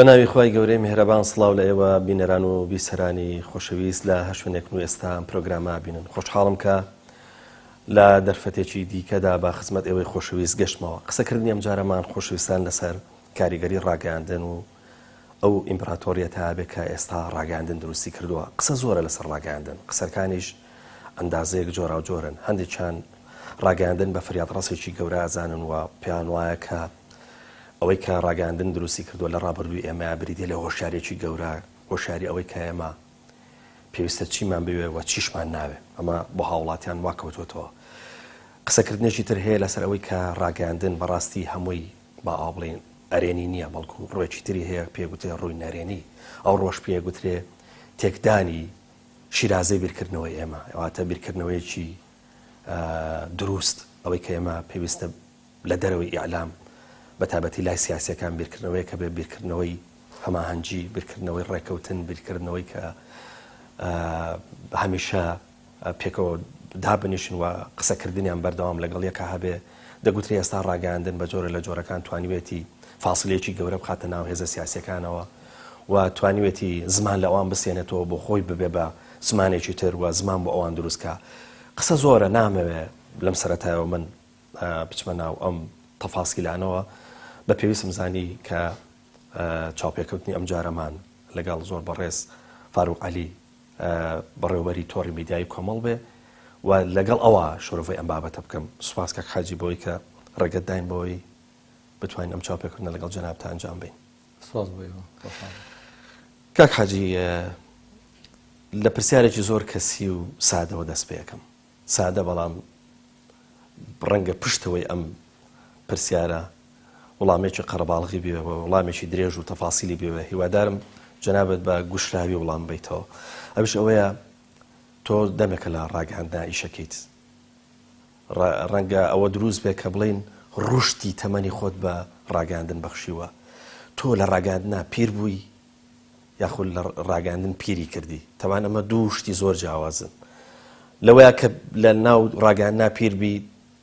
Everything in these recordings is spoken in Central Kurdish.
بە ناوی خوای گەورەی میهرەبان سڵاو لە ئێوە بینەران و بیسەرانی خۆشەویست لە هەر شوێنێکن و ئێستا ئەم پرۆگرامە بینن خۆشحاڵم کە لە دەرفەتێکی دیکەدا بە خزمەت ئێوەی خۆشەویست گەشتمەوە قسەکردنی ئەمجارەمان خۆشەویستان لەسەر کاریگەری ڕاگەیاندن و ئەو ئیمپراتۆریەتە بێ کە ئێستا ڕاگەیاندن دروستی کردووە. قسە زۆرە لەسەر ڕاگەیاندن، قسەکانیش ئەندازەیەک جۆراوجۆرن، هەندێکیان ڕاگەیاندن بە فریادڕەسێکی گەورە ئەزانن و پێیان وایە کە ئەوەی کە ڕاگەیاندن دروستی کردووە لە ڕابردووی ئێمەیا بریتیە لە هۆشیاریەکی گەورە، هۆشیاری ئەوەی کە ئێمە پێویستە چیمان بوێ و چیشمان ناوێ، ئەمە بۆ هاوڵاتیان وا کەوتۆتەوە. قسەکردنێکی تر هەیە لەسەر ئەوەی کە ڕاگەیاندن بەڕاستی هەمووی با ئاوا بڵێین ئەرێنی نییە، بەڵکو ڕووێکی تری هەیە پێ گوترێ ڕووی نەرێنی، ئەو ڕۆش پێ گوترێ تێکدانی شیرازەی بیرکردنەوەی ئێمە، واتە بیرکردنەوەیەکی دروست، ئەوەی کە ئێمە پێویستە لە دەرەوەی ئیعلام بە تایبەتی لای سیاسیەکان بیرکردنەوەیەکە بێ بیرکردنەوەی هەماهەنگی، بیرکردنەوەی ڕێکەوتن، بیرکردنەوەی کە هەمیشە پێکەوە دابنیشن و قسەکردنیان بەردەوام لەگەڵ یەکا هەبێ، دەگوترێ ئێستا ڕاگەیاندن بە جۆرە لە جۆرەکان توانیوێتی فاسلەیەکی گەورە بخاتە ناو هێزە سیاسیەکانەوە و توانیوێتی زمان لە ئەوان بسێنێتەوە بۆ خۆی ببێ بە زمانێکی تر و زمان بۆ ئەوان دروست کا. قسە زۆرە نامەوێ لەم سەرەتایەوە من بچمە ناو ئەم تەفاسیلانەوە، بە پێویستم زانی کە چاوپێکەوتنی ئەمجارەمان لەگەڵ زۆر بەڕێز فاروق عەلی بەڕێوەبەری تۆڕی میدیایی کۆمەڵ بێ و لەگەڵ ئەوە شرۆڤەی ئەم بابەتە بکەم. سوپاس کاک حاجی بۆی کە ڕێگەت داین بەوەی بتوانین ئەم چاوپێکەوتنە لەگەڵ جەنابتا ئەنجام بەین. سوپاس بۆ ئێوە، خۆشحاڵم. کاک حاجی لە پرسیارێکی زۆر کەسی و سادەوە دەست پێ ئەکەم. سادە بەڵام ڕەنگە پشتەوەی ئەم پرسیارە وڵامێکی قەرەباڵغی بێ و وڵامێکی درێژ و تەفاسیلی بێ و هیوادارم جەنابت بە گوشراوی وڵام بەیتەوە. ئەویش ئەوەیە تۆ دەمێکە لە ڕاگەیاندنا ئیشەکەیت. ڕەنگە ئەوە دروست بێ کە بڵێین ڕوشدی تەمەنی خۆت بە ڕاگەیاندن بەخشیوە. تۆ لە ڕاگەیاندنا پیر بووی یاخود لە ڕاگەیاندن پیری کردی؟ تەبعەن ئەمە دوو شتی زۆر جیاوازن. لەوەیە کە لە ناو ڕاگەیاندنا پیر بی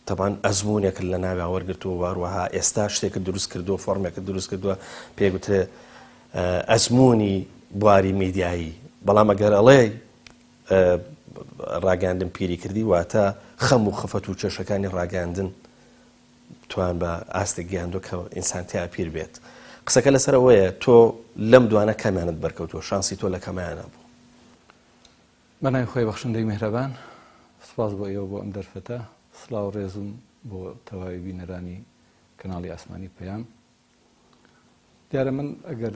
تەبعەن ئەزموونێکت لە ناویا وەرگرتووە و هەروەها ئێستا شتێکت دروست کردووە، فۆرمێکت دروست کردووە پێی گوترێ ئەزموونی بواری میدیایی. بەڵام ئەگەر ئەڵێی ڕاگەیاندن پیری کردی واتە خەم و خەفەت و کێشەکانی ڕاگەیاندن تۆیان بە ئاستێک گەیاندووە کە ئینسان تیا پیر بێت. قسەکە لەسەر ئەوەیە تۆ لەم دوانە کامیانت بەرکەوتووە؟ شانسی تۆ لە کامەیانە بوو؟ بە ناوی خوای بەخشندەی میهرەبان، سوپاس بۆ ئێوە بۆ ئەم دەرفەتە، سڵاو و ڕێزم بۆ تەواوی بینەرانی کەناڵی ئاسمانی پەیام. دیارە من ئەگەر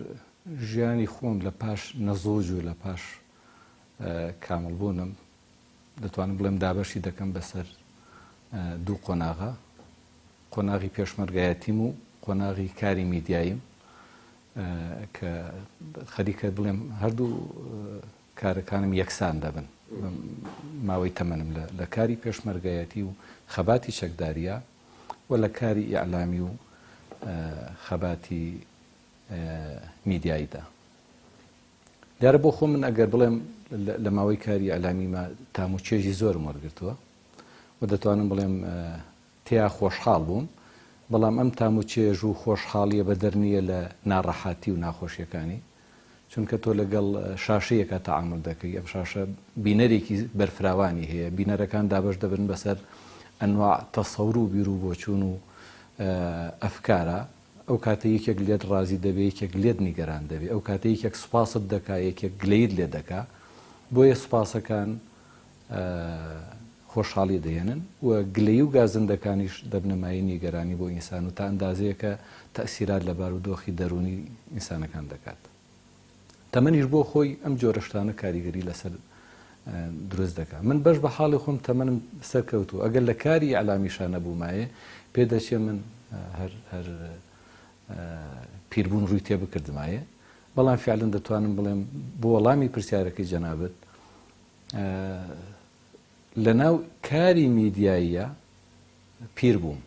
ژیانی خۆم لە پاش نەزۆج و لە پاش کامڵ بوونم دەتوانم بڵێم دابەشی دەکەم بەسەر دوو قۆناغە، قۆناغی پێشمەرگایەتیم و قۆناغی کاری میدیاییم کە خەریکە بڵێم هەردوو کارەکانم یەکسان دەبن ماوەی تەمەنم لە کاری پێشمەرگایەتی و خەباتی چەکداریە و لە کاری ئیعلامی و خەباتی میدیاییدا. دیارە بۆ خۆم من ئەگەر بڵێم لە ماوەی کاری ئیعلامیما تام و چێژی زۆرم وەرگرتووە و دەتوانم بڵێم تیا خۆشحاڵ بووم، بەڵام ئەم تام و چێژ و خۆشحاڵییە بەدەر نییە لە ناڕەحاتی و ناخۆشییەکانی، چونکە تۆ لەگەڵ شاشەیەکا تەعامول دەکەی، ئەم شاشە بینەرێکی بەرفراوانی هەیە، بینەرەکان دابەش دەبن بەسەر ئەنواع تەسەور و بیروبۆچوون و ئەفکارا، ئەو کاتە یەکێک لێت ڕازی دەبێ، یەکێک لێت نیگەران دەبێ، ئەو کاتە یەکێک سوپاست دەکا، یەکێک گلەیت لێ دەکا، بۆیە سوپاسەکان خۆشحاڵی دەهێنن و گلەیی و گازندەکانیش دەبنە مایەی نیگەرانی بۆ ئینسان و تا ئەندازەیەکە تەئسیرات لە بارودۆخی دەروونی ئینسانەکان دەکات. تەمەنیش بۆ خۆی ئەم جۆرە شتانە کاریگەری لەسەر دروست دەکات. من بەش بە حاڵی خۆم تەمەنم سەرکەوتوو ئەگەر لە کاری ئیعلامیشا نەبوومایێ پێدەچێ من هەر هەر پیربوون ڕووی تێ بکردمایێ بەڵام فعلەن دەتوانم بڵێم بۆ وەڵامی پرسیارەکەی جەنابت لەناو کاری میدیاییە پیر بووم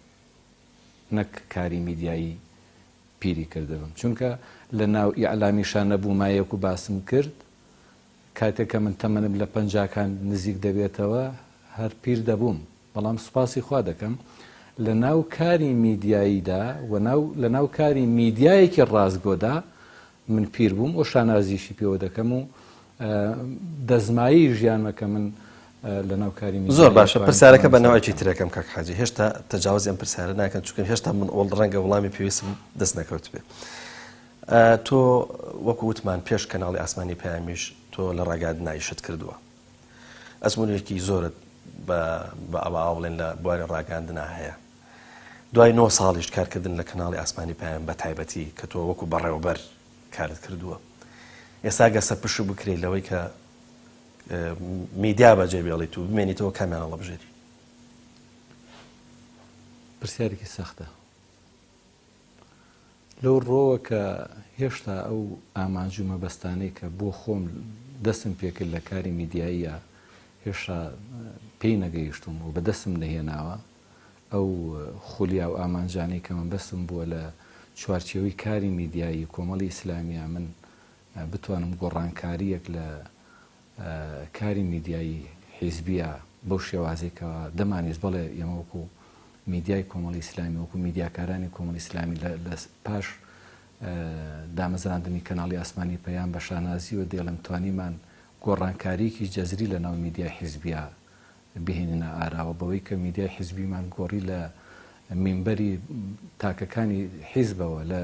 نەک کاری میدیایی پیری کردبم چونکە لە ناو ئیعلامیشا نەبوومایەک و باسم کرد کاتێک کە من تەمەنم لە پەنجاکان نزیک دەبێتەوە هەر پیر دەبووم بەڵام سوپاسی خوا دەکەم لە ناو کاری میدیاییدا و ناو لە ناو کاری میدیایەکی ڕاستگۆدا. من پیر بووم و شانازیشی پێوە دەکەم و دەستمایەی ژیانمە کە من لەناو کاری میدیایی زۆر باشە توانیم پرسیارەکە بە تەمەنی نەوعێکی سەرکەم. ترەکەم کاک حاجی هێشتا تەجاوزی ئەم پرسیارە ناکەن چونکە هێشتا من وەڵ ڕەنگە وڵامی پێویستم دەست نەکەوتبێ تۆ وەکو وتمان پێش کەناڵی ئاسمانی پەیامیش تۆ لە ڕاگەیاندنا ئیشت کردووە ئەزمونێکی زۆرت بە بە ئەوە بڵێن لە بواری ڕاگەیاندنا هەیە دوای نۆ ساڵیش کارکردن لە کەناڵی ئاسمانی پەیام بە تایبەتی کە تۆ وەکو بەڕێوەبەر کارت کردووە ئێستا گەر سەرپشک بکرێیت لەوەی کە میدیا بەجێ بێڵیت و بمێنیتەوە کامیان هەڵەبژێری؟ پرسیارێکی سەختە لەو ڕۆوە کە هێشتا ئەو ئامانج و مەبەستانەی کە بۆ خۆم دەستم پێکرد لە کاری میدیاییە هێشتا پێی نەگەیشتوم و بەدەستم نەهێناوە ئەو خولیا و ئامانجانەی کە مەبەستم بووە لە چوارچێوەی کاری میدیایی کۆمەڵی ئیسلامییا من بتوانم گۆڕانکارییەک لە کاری میدیایی حیزبییا بەو شێوازەی کە دەمانویست بەڵێ ئێمە وەکو میدیای کۆمەڵی ئیسلامی وەکو میدیاکارانی کۆمەڵی ئیسلامی لە پاش دامەزراندنی کەناڵی ئاسمانی پەیام بە شانازیەوە دەیڵێم توانیمان گۆڕانکارییەکی جەزری لە ناو میدیای حیزبیا بهێنینە ئاراوە بەوەی کە میدیای حیزبیمان گۆڕی لە مینبەری تاکەکانی حیزبەوە لە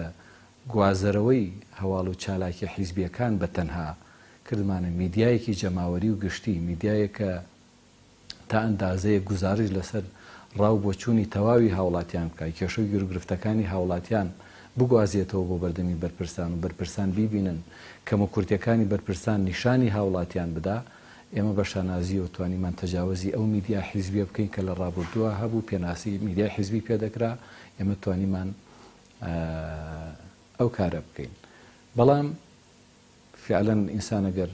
گوازەرەوەی هەواڵ و چالاکیە حیزبیەکان بە تەنها کردمانە میدیایەکی جەماوەری و گشتی، میدیایەک کە تا ئەندازەیەک گوزارش لەسەر ڕا و بۆچوونی تەواوی هاوڵاتیان بکا، کێشە و گیروگرفتەکانی هاوڵاتیان بگوازێتەوە بۆ بەردەمی بەرپرسان و بەرپرسان بیبینن، کەموکورتیەکانی بەرپرسان نیشانی هاوڵاتیان بدا، ئێمە بە شانازییەوە توانیمان تەجاوەزی ئەو میدیا حیزبیە بکەین کە لە ڕابوردووە هەبوو، پێناسی میدیای حیزبی پێدەکرا، ئێمە توانیمان ئەو کارە بکەین. بەڵام فیعلەن ئینسان ئەگەر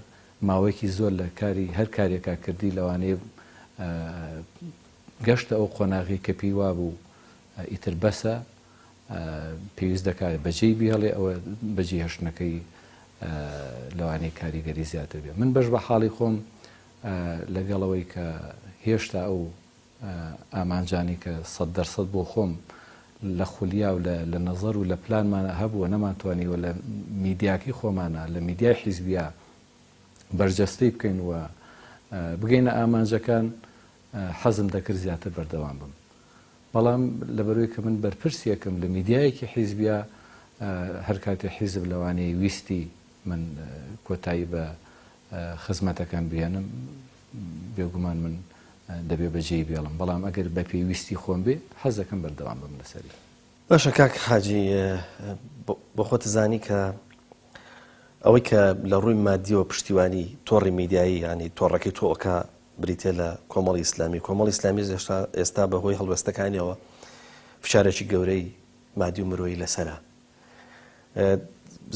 ماوەیەکی زۆر لە کاری هەر کارێکا کردی لەوانەیە گەشتە ئەو قۆناغی کە پێی وابوو ئیتر بەسە پێویست دەکات بەجێی بهێڵێ ئەوە بەجێ هێشتنەکەی لەوانەیە کاریگەری زیاتر بێ من بەش بە حاڵی خۆم لەگەڵەوەی کە هێشتا ئەو ئامانجانەی کە 100% بۆ خۆم لە خولیا و لە نەزەر و لە پلانمانە هەبووە نەمانتوانیوە لە میدیاکەی خۆمانە لە میدیای حیزبیا بەرجەستەی بکەین و بگەینە ئامانجەکان حەزم دەکرد زیاتر بەردەوام بم بەڵام لەبەرەوەی کە من بەرپرسێکم لە میدیایەکی حیزبیا هەر کاتێ حیزب لەوانەیە ویستی من کۆتایی بە خزمەتەکەم بهێنم بێگومان من دەبێ بەجێی بێڵم بەڵام ئەگەر بە پێی ویستی خۆم بێ حەز دەکەم بەردەوام بم لەسەری. باشە کاک حاجی بۆ خۆت زانی کە ئەوەی کە لە ڕووی مادیەوە پشتیوانی تۆڕی میدیایی ینی تۆڕەکەی تۆ ئەکا بریتە لە کۆمەڵی ئیسلامی کۆمەڵی ئیسلامی هێشتا ئێستا بە هۆی هەڵوێستەکانیەوە فشارێکی گەورەی مادی و مرۆیی لەسەرە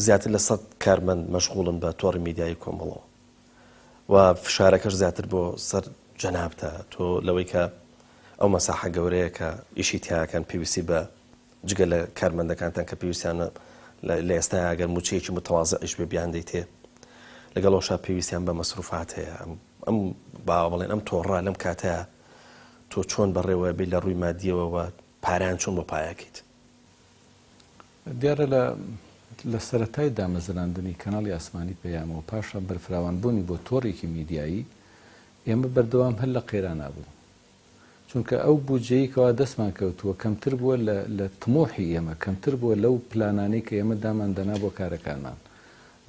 زیاتر لە سەد کارمەند مەشغوڵن بە تۆڕی میدیایی کۆمەڵەوە و فشارەکەش زیاتر بۆ سەر جەنابتە تۆ لەوەی کە ئەو مەساحە گەورەیە کە ئیشی تیاکەن پێویستی بە جگە لە کارمەندەکانتان کە پێویستیانە لە ئێستا ئەگەر موچەیەکی متەوازعیش بێ بیاندەیتێ لەگەڵ ئەوشا پێویستیان بە مەسروفات هەیە ئەم با بڵێن ئەم تۆڕە لەم کاتەیە تۆ چۆن بەڕێوە بی لە ڕووی مادیەوە و پاران چۆن بۆ پایەکەیت؟ دیارە لە لە سەرەتای دامەزراندنی کەناڵی ئاسمانی پەیامەوە پاشان بەرفراوانبوونی بۆ تۆڕێکی میدیایی ئێمە بەردەوام هەر لە قەیرانا بووین چونکە ئەو بودجەی کەوا دەستمان کەوتووە کەمتر بووە لە لە تموحی ئێمە کەمتر بووە لەو پلانانەی کە ئێمە دامان دەنا بۆ کارەکانمان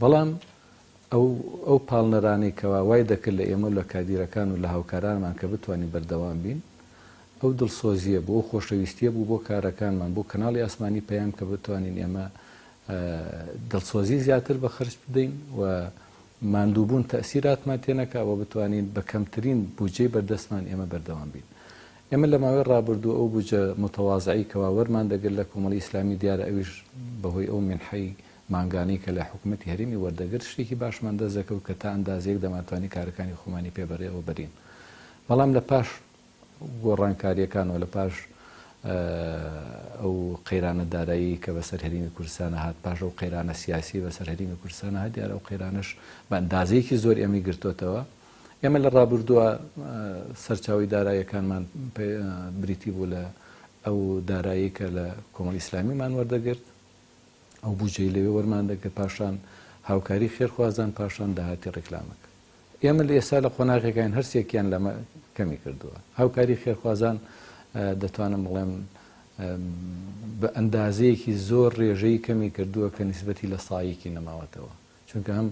بەڵام ئەو ئەو پاڵنەرانەی کەوا وای دەکرد لە ئێمە و لە کادیرەکان و لە هاوکارانمان کە بتوانین بەردەوام بین ئەو دڵسۆزییە بوو ئەو خۆشەویستییە بوو بۆ کارەکانمان بۆ کەناڵی ئاسمانی پەیام کە بتوانین ئێمە دڵسۆزی زیاتر بە خەرج بدەین و ماندووبوون تەئسیراتمان تێنەکا و بتوانین بە کەمترین بودجەی بەردەستمان ئێمە بەردەوام بین. ئێمە لە ماوەی ڕابردوو ئەو بودجە موتەوازعەی کەوا وەرمان دەگرت لە کۆمەڵی ئیسلامی دیارە ئەویش بە هۆی ئەو مینحەی مانگانەی کە لە حکوومەتی هەرێمی وەردەگرت شتێکی باشمان دەست دەکەوت کە تا ئەندازەیەک دەمانتوانی کارەکانی خۆمانی پێ بەڕێوە بەرین بەڵام لە پاش گۆڕانکارییەکان و لە پاش ئەو قەیرانە دارایی کە بەسەر هەرێمی کوردستانە هات، پاش ئەو قەیرانە سیاسیەی بەسەر هەرێمی کوردستانە هات، دیارە ئەو قەیرانەش بە ئەندازەیەکی زۆر ئێمەی گرتۆتەوە. ئێمە لە ڕابردووە سەرچاوەی داراییەکانمان بریتی بوو لە ئەو دارایی کە لە کۆمەڵی ئیسلامیمان وەردەگرت. ئەو بودجەی لەوێ وەرمان دەگرت، پاشان هاوکاری خێرخوازان، پاشان داهاتی ڕیکلامەکە. ئێمە لە ئێستا لە قۆناغێکاین هەرسێکیان لەمە کەمی کردووە. هاوکاری خێرخوازان دەتوانم بڵێم بە ئەندازەیەکی زۆر ڕێژەی کەمی کردووە کە نیسبەتی لە سایەکی نەماوەتەوە. چونکە هەم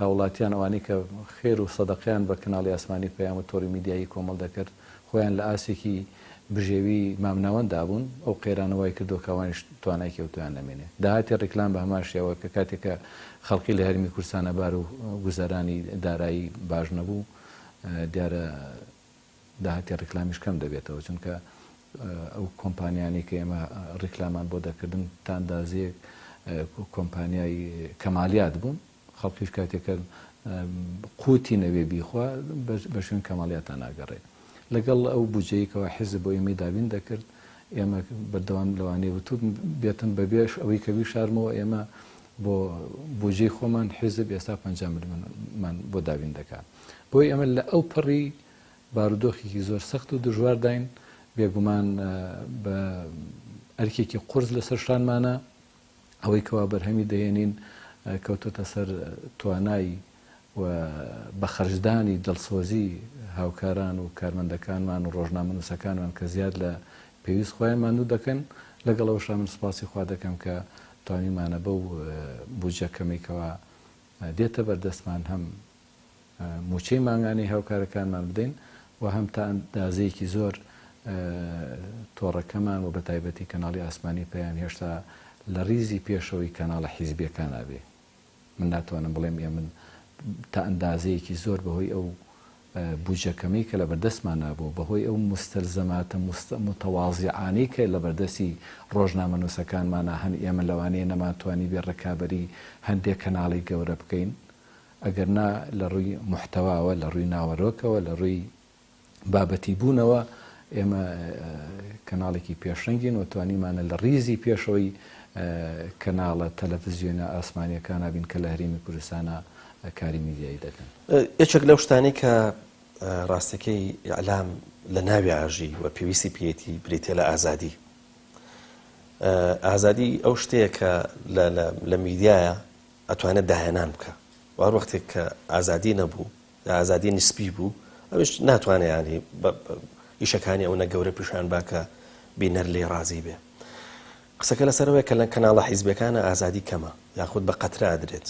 هاوڵاتیان ئەوانەی کە خێر و سەدەقەیان بە کەناڵی ئاسمانی پەیام و تۆڕی میدیایی کۆمەڵ دەکرد خۆیان لە ئاستێکی بژێوی مامناوەندا بوون، ئەو قەیرانە وای کردووە کە ئەوانیش توانایەکی ئەوتۆیان نەمێنێ. داهاتی ڕیکلام بە هەمان شێوە کە کاتێک کە خەڵکی لە هەرێمی کوردستانا بار و گوزەرانی دارایی باش نەبوو دیارە داهاتی ڕیکلامیش کەم دەبێتەوە چونکە ئەو کۆمپانیانەی کە ئێمە ڕیکلامان بۆ دەکردن تا ئەندازەیەک کۆمپانیای کەمالیات بوون خەڵکیش کاتێک کە قوتی نەبێ بیخوا بە شوێن کەمالیاتان ناگەڕێ لەگەڵ ئەو بودجەیەی کەوا حیزب بۆ ئێمەی دابین دەکرد ئێمە بەردەوام لەوانەیە وتوو بێتم بەبێ ئەوەی کە بیشارمەوە ئێمە بۆ بودجەی خۆمان حیزب ئێستا 50 ملیۆنمان بۆ دابین دەکات بۆیە ئێمە لە ئەو پەڕی بارودۆخێکی زۆر سەخت و دژوارداین، بێگومان بە ئەرکێکی قورس لەسەر شانمانە، ئەوەی کەوا بەرهەمی دەهێنین کەوتۆتە سەر توانای و بە خەرجدانی دڵسۆزی هاوکاران و کارمەندەکانمان و ڕۆژنامەنووسەکانمان کە زیاد لە پێویست خۆیان ماندوو دەکەن، لەگەڵ ئەوەشا من سوپاسی خوا دەکەم کە توانیومانە بەو بودجە کەمەی کەوا دێتە بەردەستمان هەم مووچەی مانگانەی هاوکارەکانمان بدەین و هەم تا ئەندازەیەکی زۆر تۆڕەکەمان و بەتایبەتی کەناڵی ئاسمانی پەیام هێشتا لە ریزی پێشەوەی کەناڵە حیزبیەکانا بێ. من ناتوانم بڵێم ئێمن تا ئەندازەیەکی زۆر بەهۆی ئەو بودجە کەمەی کە لەبەردەستمانا بوو، بەهۆی ئەو موستەلزەماتە موتەوازیعانەی کە لەبەردەستی ڕۆژنامەنووسەکانمانا هەن ئێمە لەوانەیە نەمانتوانیبێ ڕکابەری هەندێ کەناڵی گەورە بکەین. ئەگەر نا لە ڕووی موحتەواوە، لە ڕووی ناوەرۆکەوە، لە ڕووی بابەتی بوونەوە ئێمە کەناڵێکی پێشەنگین و توانیمانە لە ڕیزی پێشەوەی کەناڵە تەلەفزیۆنە ئاسمانیەکانا بین کە لە هەرێمی کوردستانا کاری میدیایی دەکەن. یەکێک لەو شتانەی کە ڕاستەکەی ئیعلام لە ناوی ئاژی و پێویستی پێیەتی بریتیە لە ئازادی. ئازادی ئەو شتەیە کە لە میدیایە ئەتوانێت داهێنان بکا و هەر وەختێک کە ئازادی نەبوو یا ئازادی نسبی بوو ئەویش ناتوانێت ینی ئیشەکانی ئەو نە گەورە پیشان با کە بینەر لێی ڕازی بێ. قسەکە لەسەرەوەیە کە لە کەناڵە حیزبیەکانە ئازادی کەمە یاخود بە قەترە ئەدرێت.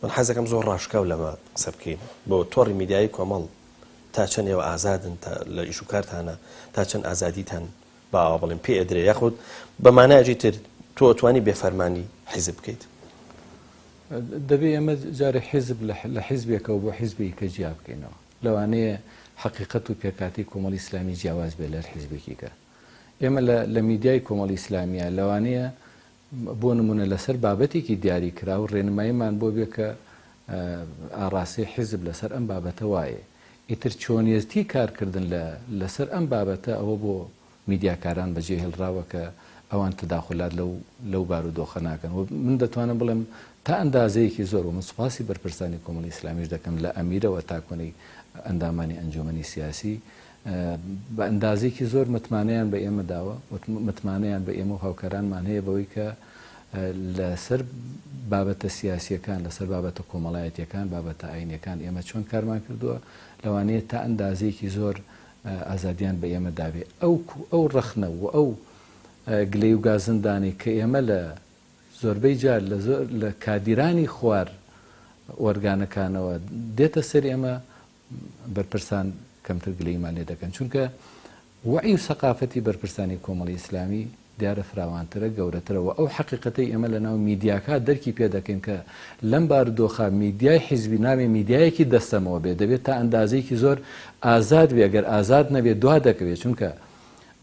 من حەزەکەم زۆر ڕاشکاو لەمە قسە بکەین بۆ تۆڕی میدیایی کۆمەڵ تا چەند ئێوە ئازادن تا لە ئیش و کارتانە تا چەند ئازادیتان با ئاوا بڵێم پێ ئەدرێ یاخود بە مانایەکی تر تۆ ئەتوانی بێ فەرمانی حیزب بکەیت؟ دەبێ ئێمە جارێ حیزب لە حیزبێکەوە بۆ حیزبێکی کە جیا بکەینەوە. لەوانەیە حەقیقەت و پێکهاتەی کۆمەڵی ئیسلامی جیاواز بێت لە هەر حیزبێکی کە. ئێمە لە لە میدیای کۆمەڵی ئیسلامییە لەوانەیە بۆ نموونە لەسەر بابەتێکی دیاری کراو ڕێنماییمان بۆ بێ کە ئاڕاستەی حیزب لەسەر ئەم بابەتە وایە. ئیتر چۆنیەتی کارکردن لە لەسەر ئەم بابەتە ئەوە بۆ میدیاکاران بەجێ هێڵراوە کە ئەوان تەداخولات لەو لەو بارودۆخە ناکەن و من دەتوانم بڵێم تا ئەندازەیەکی زۆر و من سوپاسی بەرپرسانی کۆمەڵی ئیسلامیش دەکەم لە ئەمیرەوە تا کۆنەی ئەندامانی ئەنجومەنی سیاسی بە ئەندازەیەکی زۆر متمانەیان بە ئێمە داوە و متمانەیان بە ئێمە و هاوکارانمان هەیە بەوەی کە لەسەر بابەتە سیاسییەکان، لەسەر بابەتە کۆمەڵایەتییەکان، بابەتە ئاینییەکان ئێمە چۆن کارمان کردووە، لەوانەیە تا ئەندازەیەکی زۆر ئازادیان بە ئێمە دابێ. ئەو ئەو ڕەخنە و ئەو گلەی و گازندانەی کە ئێمە لە زۆربەی جار لە زۆر لە کادیرانی خوار ئۆرگانەکانەوە دێتە سەر ئێمە، بەرپرسان کەمتر گلەییمان لێ دەکەن چونکە وەعی و سەقافەتی بەرپرسانی کۆمەڵی ئیسلامی دیارە فراوانترە گەورەترە و ئەو حەقیقەتەی ئێمە لە ناو میدیاکا دەرکی پێ دەکەین کە لەم بارودۆخە میدیای حیزبی نابێ میدیایەکی دەستەمەوە بێ دەبێت تا ئەندازەیەکی زۆر ئازاد بێ گەر ئازاد نەبێ دوا دەکەوێت چونکە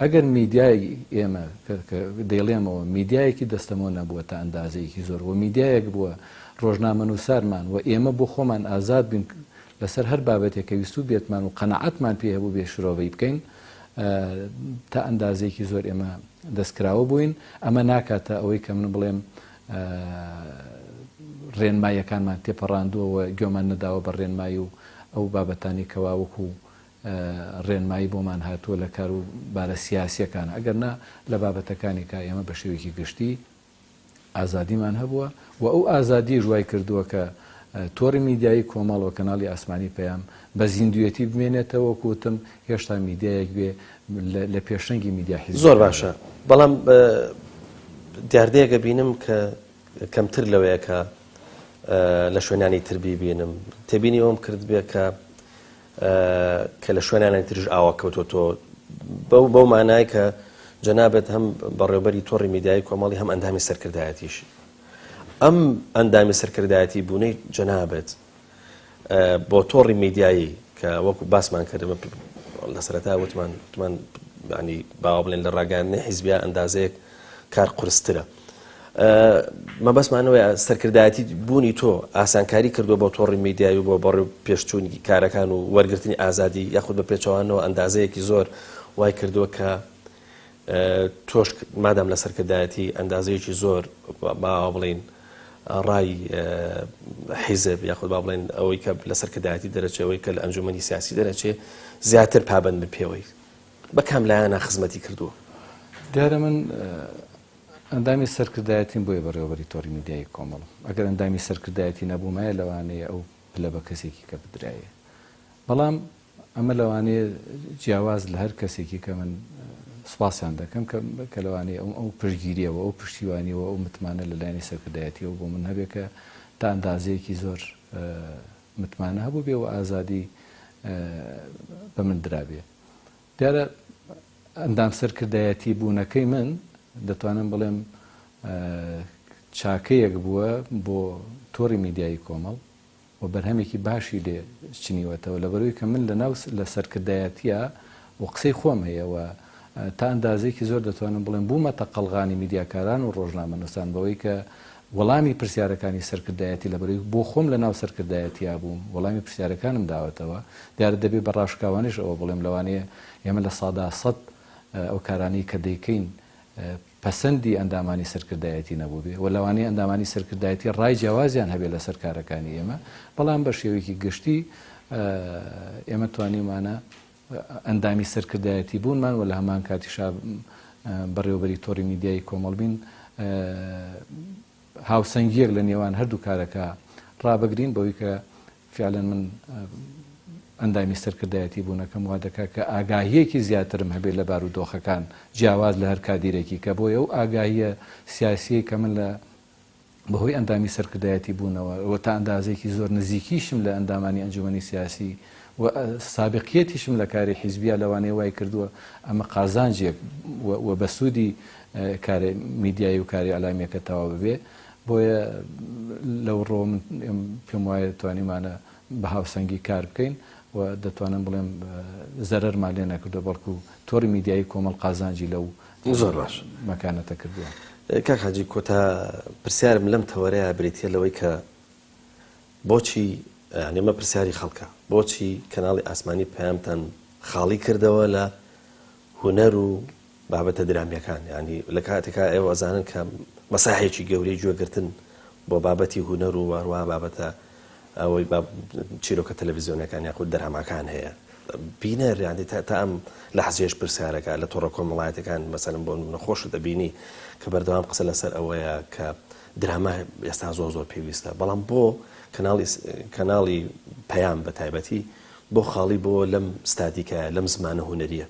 ئەگەر میدیای ئێمە کە دەیڵێمەوە میدیایەکی دەستەمۆ نەبووە تا ئەندازەیەکی زۆر و میدیایەک بووە ڕۆژنامەنووسارمان و ئێمە بۆ خۆمان ئازاد بین لەسەر هەر بابەتێک کە ویستوو بێتمان و قەناعەتمان پێ هەبوو بێ شرۆڤەی بکەین تا ئەندازەیەکی زۆر ئێمە دەستکراوە بووین ئەمە ناکاتە ئەوەی کە من بڵێم ڕێنماییەکانمان تێپەڕاندووە و گوێمان نەداوە بە ڕێنمایی و ئەو بابەتانی کەوا وەکو ڕێنمایی بۆمان هاتووە لە کار و بارە سیاسییەکان، ئەگەر نا لە بابەتەکانی کا ئێمە بە شێوەیەکی گشتی. ئازادیمان هەبووە و ئەو ئازادیەش وای کردووە کە تۆڕی میدیایی کۆمەڵ و کەناڵی ئاسمانی پەیام بە زیندوویەتی بمێنێتەوە، وەکو وتم هێشتا میدیایەک بێ لە پێشەنگی میدیا زۆر حیزبیەکان باشە بێ. بەڵام دیاردەیەک ئەبینم کە کەمتر لەوەیە کە لە شوێنانی تر بیبینم تێبینی ئەوم کردبێ کە کە لە شوێنانی تریش ئاوا کەوتۆتۆ بەو بەو مانای کە جەنابت هەم بەڕێوبەری تۆڕی میدیایی کۆمەڵی هەم ئەندامی سەرکردایەتیشی ئەم ئەندامی سەرکردایەتی بوونەی جەنابت بۆ تۆڕی میدیایی کە وەکو باسمان کرد لە سەرەتا وتمان وتمان ینی باوە بڵێن لە ڕاگەاندنی حیزبیا ئەندازەیەک کار قورسترە. مەبەستمانەوەیە سەرکردایەتی بوونی تۆ ئاسانکاری کردووە بۆ تۆڕی میدیایی و بۆ بەڕێو پێشچوونی کارەکان و وەرگرتنی ئازادی یاخود بە پێچەوانەوە ئەندازەیەکی زۆر وای کردووە کە تۆش مادام لە سەرکردایەتی ئەندازەیەکی زۆر باوە بڵین ڕای حیزب یاخود با بڵێن ئەوەی کە لە سەرکردایەتی دەرەچێ ئەوەی کە لە ئەنجومەنی سیاسی دەرەچێ زیاتر پابەند بن پێوەی بە کام لایەنە خزمەتی کردووە؟ دیارە من ئەندامی سەرکردایەتیم بۆیە بەڕێوەبەری تۆڕی میدیایی کۆمەڵم. ئەگەر ئەندامی سەرکردایەتی نەبوومایە لەوانەیە ئەو پلە بە کەسێکی کە بدرایە. بەڵام ئەمە لەوانەیە جیاواز لە هەر کەسێکی کە من سوپاسیان دەکەم کە کە لەوانەیە ئەو ئەو پشتگیرییەوە ئەو پشتیوانیەوە ئەو متمانە لە لایەنی سەرکردایەتیەوە بۆ من هەبێ کە تا ئەندازەیەکی زۆر متمانە هەبووبێ و ئازادی بە من درابێ. دیارە ئەندام سەرکردایەتی بوونەکەی من دەتوانم بڵێم چاکەیەک بووە بۆ تۆڕی میدیایی کۆمەڵ و بەرهەمێکی باشی لێ چنیوەتەوە لەبەرەوەی کە من لەناو لە سەرکردایەتیە و قسەی خۆم هەیە و تا ئەندازەیەکی زۆر دەتوانم بڵێم بوومەتە قەڵغانی میدیاکاران و ڕۆژنامەنووسان بەوەی کە وەڵامی پرسیارەکانی سەرکردایەتی لەبەرەوەی بۆ خۆم لەناو سەرکردایەتیا بووم وەڵامی پرسیارەکانم داوەتەوە دیارە دەبێ بە ڕاشکاوانیش ئەوە بڵێم لەوانەیە ئێمە 100% ئەو کارانەی کە دەیکەین پەسەندی ئەندامانی سەرکردایەتی نەبووبێ و لەوانەیە ئەندامانی سەرکردایەتی ڕای جیاوازیان هەبێ لەسەر کارەکانی ئێمە، بەڵام بە شێوەیەکی گشتی ئێمە توانیومانە ئەندامی سەرکردایەتی بوونمان و لە هەمان کاتیشا بەڕێوەبەری تۆڕی میدیایی کۆمەڵ بین هاوسەنگییەک لە نێوان هەردوو کارەکە ڕابگرین بەوەی کە فعلا من ئەندامی سەرکردایەتی بوونەکەم وا دەکات کە ئاگاهییەکی زیاترم هەبێت لە بارودۆخەکان جیاواز لە هەر کادیرێکی کە بۆیە ئەو ئاگاهییە سیاسیەی کە من لە بەهۆی ئەندامی سەرکردایەتی بوونەوە و تا ئەندازەیەکی زۆر نزیکیشم لە ئەندامانی ئەنجومەنی سیاسی و سابقیەتیشم لە کاری حیزبیا لەوانەیە وای کردووە ئەمە قازانجێک و بە سوودی کاری میدیایی و کاری ئیعلامیەکە تەواو ببێ بۆیە لەو ڕووە من پێم وایە توانیومانە بە هاوسەنگی کار بکەین و دەتوانم بڵێم زەرەرمان لێ نەکردووە بەڵکو تۆڕی میدیایی کۆمەڵ قازانجی لەو زۆر باش مەکانەتە کردووە. کاک حاجی کۆتا پرسیارم لەم تەوەرەیە بریتیە لەوەی کە بۆچی یانی ئەمە پرسیاری خەڵکە بۆچی کەناڵی ئاسمانی پەیامتان خاڵی کردەوە لە هونەر و بابەتە درامیەکان یانی لە کاتێکا ئێوە ئەزانن کە مەساحێکی گەورەی گوێگرتن بۆ بابەتی هونەر و هەروەها بابەتە ئەوەی با چیرۆکە تەلەڤیزیۆنەکان یاخود دراماکان هەیە بینەر یانی تا تا ئەم لەحزەیەش پرسیارەکە لە تۆڕە کۆمەڵایەتەکان مەسەلەن بۆ نمونە خۆشت دەبینی کە بەردەوام قسە لەسەر ئەوەیە کە دراما ئێستا زۆر زۆر پێویستە بەڵام بۆ کەناڵی کەناڵی پەیام بە تایبەتی بۆ خاڵی بۆ لەم ستاتیکایە لەم زمانە هونەریە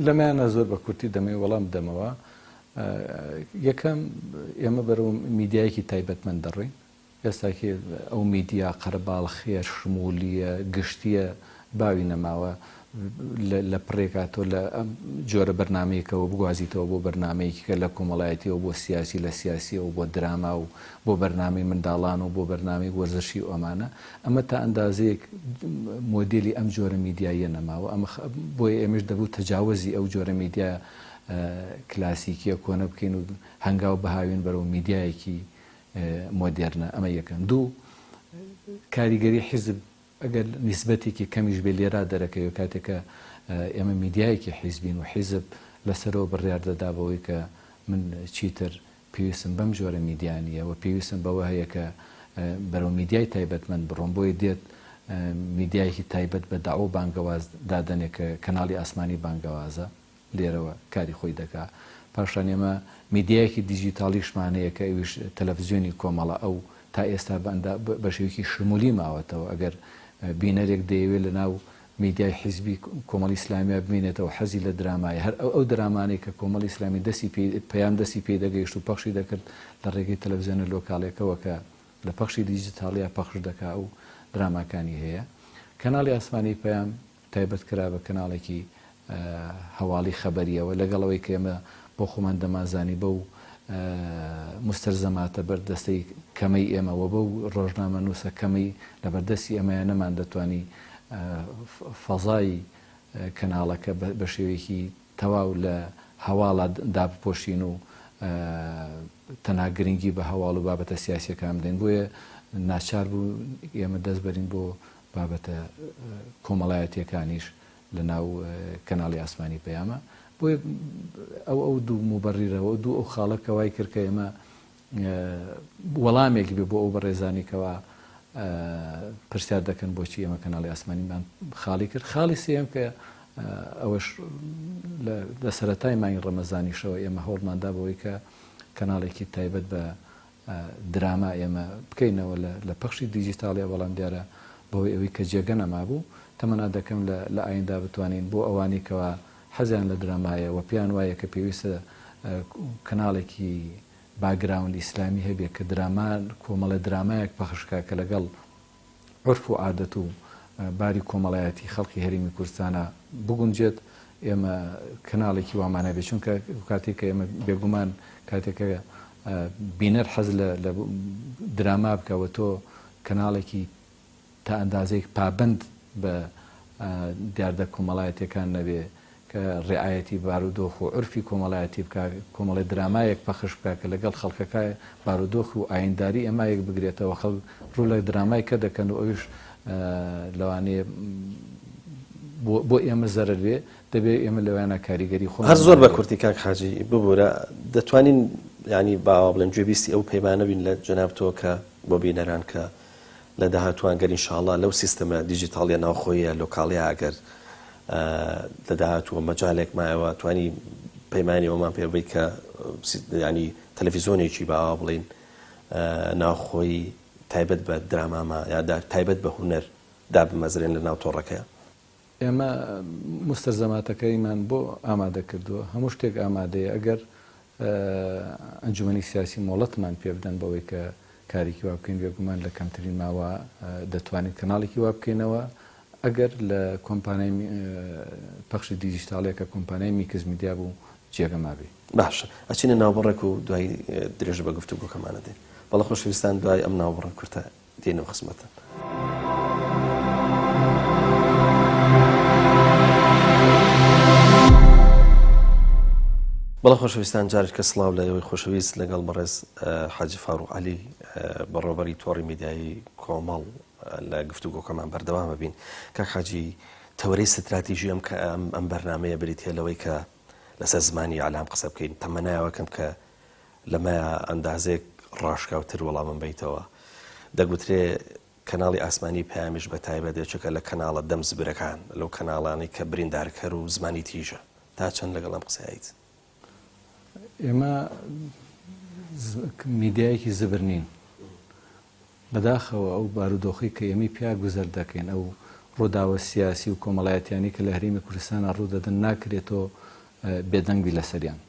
لەمەیانە زۆر بە کورتی دەمەوێت وەڵام بدەمەوە. یەکەم، ئێمە بەرەو میدیایەکی تایبەتمەند دەڕۆین. ئێستاکێ ئەو میدیا قەرەباڵخییە، شمولییە، گشتییە باوی نەماوە. لە پڕێکا تۆ لە جۆرە بەرنامەیەکەوە بگوازیتەوە بۆ بەرنامەیەکی کە لە کۆمەڵایەتیەوە بۆ سیاسی، لە سیاسیەوە بۆ دراما و بۆ بەرنامەی منداڵان و بۆ بەرنامەی وەرزشی و ئەمانە. ئەمە تا ئەندازەیەک مۆدێلی ئەم جۆرە میدیاییە نەماوە، ئەمە بۆیە ئێمەش دەبوو تەجاوەزی ئەو جۆرە میدیا کلاسیکیە کۆنە بکەین و هەنگاو بهاوین بەرەو میدیایەکی مۆدێرنە، ئەمە یەکەم. دوو، کاریگەری حیزب ئەگەر نیسبەتێکی کەمیش بێ لێرا دەرەکەوێ کاتێک کە ئێمە میدیایەکی حیزبین و حیزب لەسەرەوە بڕیار دەدا بەوەی کە من چیتر پێویستم بەم جۆرە میدیا نییە و پێویستم بەوە هەیە کە بەرەو میدیای تایبەتمەند بڕۆم، بۆیە دێت میدیایەکی تایبەت بە دەعوە و بانگەواز دادەنێ کە کەناڵی ئاسمانی بانگەوازە. لێرەوە کاری خۆی دەکا. پاشان ئێمە میدیایەکی دیجیتاڵیشمان هەیە کە ئەویش تەلەفزیۆنی کۆمەڵە ئەو تا ئێستا بە ئەندا بە شێوەیەکی شمولی ماوەتەوە ئەگەر بینەرێک دەیەوێ لە ناو میدیای حیزبی کۆمەڵی ئیسلامییا بمێنێتەوە حەزی لە درامایە هەر ئەو ئەو درامانەی کە کۆمەڵی ئیسلامی دەستی پێی پەیام دەستی پێی دەگەیشت و پەخشی دەکرد لە ڕێگەی تەلەفزیۆنە لۆکاڵیەکەوە کە لە پەخشی دیجیتاڵیا پەخش دەکا و دراماکانی هەیە. کەناڵی ئاسمانی پەیام تایبەت کرا بە کەناڵێکی هەواڵی خەبەریەوە لەگەڵ ئەوەی کە ئێمە بۆ خۆمان دەمانزانی بەو موستەلزەماتە بەردەستەی کەمەی ئێمە و بەو ڕۆژنامەنووسە کەمەی لەبەردەستی ئێمەیە نەماندەتوانی فەزای کەناڵەکە بە شێوەیەکی تەواو لە هەواڵا دابپۆشین و تەنها گرنگی بە هەواڵ و بابەتە سیاسیەکان بدەین بۆیە ناچار بوو ئێمە دەست بەرین بۆ بابەتە کۆمەڵایەتیەکانیش لە ناو کەناڵی ئاسمانی پەیامە بۆیە ئەو ئەو دوو موبەڕیرەوە دوو ئەو خاڵە کە وای کرد کە ئێمە وەڵامێک بێ بۆ ئەو بەڕێزانی کەوا پرسیار دەکەن بۆچی ئێمە کەناڵی ئاسمانیمان خاڵی کرد خاڵی سێیەم کە ئەوەش لە سەرەتای مانگی ڕەمەزانیشەوە ئێمە هەوڵماندا بەوەی کە کەناڵێکی تایبەت بە دراما ئێمە بکەینەوە لە پەخشی دیجیتاڵیا بەڵام دیارە بەهۆی ئەوەی کە جێگە نەمابوو تەمەنا دەکەم لە ئایندا بتوانین بۆ ئەوانەی کەوا حەزیان لە درامایە و پێیان وایە کە پێویستە کەناڵێکی باکگراوند ئیسلامی هەبێ کە دراما کۆمەڵە درامایەک پەخش کا کە لەگەڵ عورف و عادەت و باری کۆمەڵایەتی خەڵکی هەرێمی کوردستانا بگونجێت ئێمە کەناڵێکی وامان هەبێت چونکە کاتێک کە ئێمە بێگومان کاتێک کە بینەر حەز لە دراما بکە و تۆ کەناڵێکی تا ئەندازەیەک پابەند بە دیاردە کۆمەڵایەتیەکان نەبێ کە ڕیعایەتی بارودۆخ و عورفی کۆمەڵایەتی بکا، کۆمەڵێ درامایەک پەخش بکا کە لەگەڵ خەڵکەکە بارودۆخ و ئاینداری ئێمە یەک بگرێتەوە، خەڵک ڕوو لە درامای کە دەکەن و ئەویش لەوانەیە بۆ ئێمە زەرەر بێ، دەبێ ئێمە لەویانا کاریگەری خۆمان هەر زۆر بە کورتی کاک حاجی ببورە دەتوانین یانی با وا بڵێم گوێبیستی ئەو پەیمانە بین لە جەنابتەوە کە بۆ بینەران کە لە داهاتووان گەر ئینشاڵڵا لەو سیستەمە دیجیتاڵیە ناوخۆییە لۆکاڵیە ئەگەر لە داهاتووە مەجالێک مایەوە توانی پەیمانی ئەومان پێ بەی کە ینی تەلەفیزۆنێکی باوا بڵین ناوخۆی تایبەت بە دراماما یا تایبەت بە هونەر دابمەزرێن لە ناو تۆڕەکەیە. ئێمە موستەلزەماتەکەیمان بۆ ئامادە کردووە، هەموو شتێک ئامادەیە، ئەگەر ئەنجومەنی سیاسی مۆڵەتمان پێ بدەن بەوەی کە کارێکی وا بکەین، بێگومان لە کەمترین ماوە دەتوانین کەناڵێکی وا بکەینەوە، ئەگەر لە کۆمپانیای پەخشی دیجیتاڵیە کە کۆمپانیای میکس میدیا بوو جێگە مابێ. باشە ئەچینە ناوبڕێک و دوای درێژە بە گفتوگۆکەمان ئەدەین. بەڵێ خۆشەویستان دوای ئەم ناوبڕە کورتە دێنەوە خزمەتتان. بەڵێ خۆشەویستان جارێکە سڵاو لە ئێوەی خۆشەویست لەگەڵ بەڕێز حاجی فاروق عەلی بەڕێوەبەری تۆڕی میدیایی کۆمەڵ لە گفتوگۆکەمان بەردەوامە بین کاک حاجی تەوەرەی ستراتیژی ئەم کە ئەم بەرنمەیە بریتە لەوەی کە لەسەر زمانی ئیعلام قسە بکەین تەمەنایەوەکەم کە لەمەیا ئەندازەیەک ڕاشکاوتر وەڵامم بەیتەوە. دەگوترێ کەناڵی ئاسمانی پەیامیش بە تایبەت یەکێکە لە کەناڵە دەم زبرەکان، لەو کەناڵانەی کە بریندارکەر و زمانی تیژە. تا چەند لەگەڵ ئەم قسەیەیت؟ ئێمە میدیایەکی زبر نین. بەداخەوە ئەو بارودۆخەی کە ئێمەی پیا گوزەر دەکەین، ئەو ڕووداوە سیاسی و کۆمەڵایەتیانەی کە لە هەرێمی کوردستانا ڕوو دەدەن ناکرێ تۆ بێدەنگ بی لەسەریان.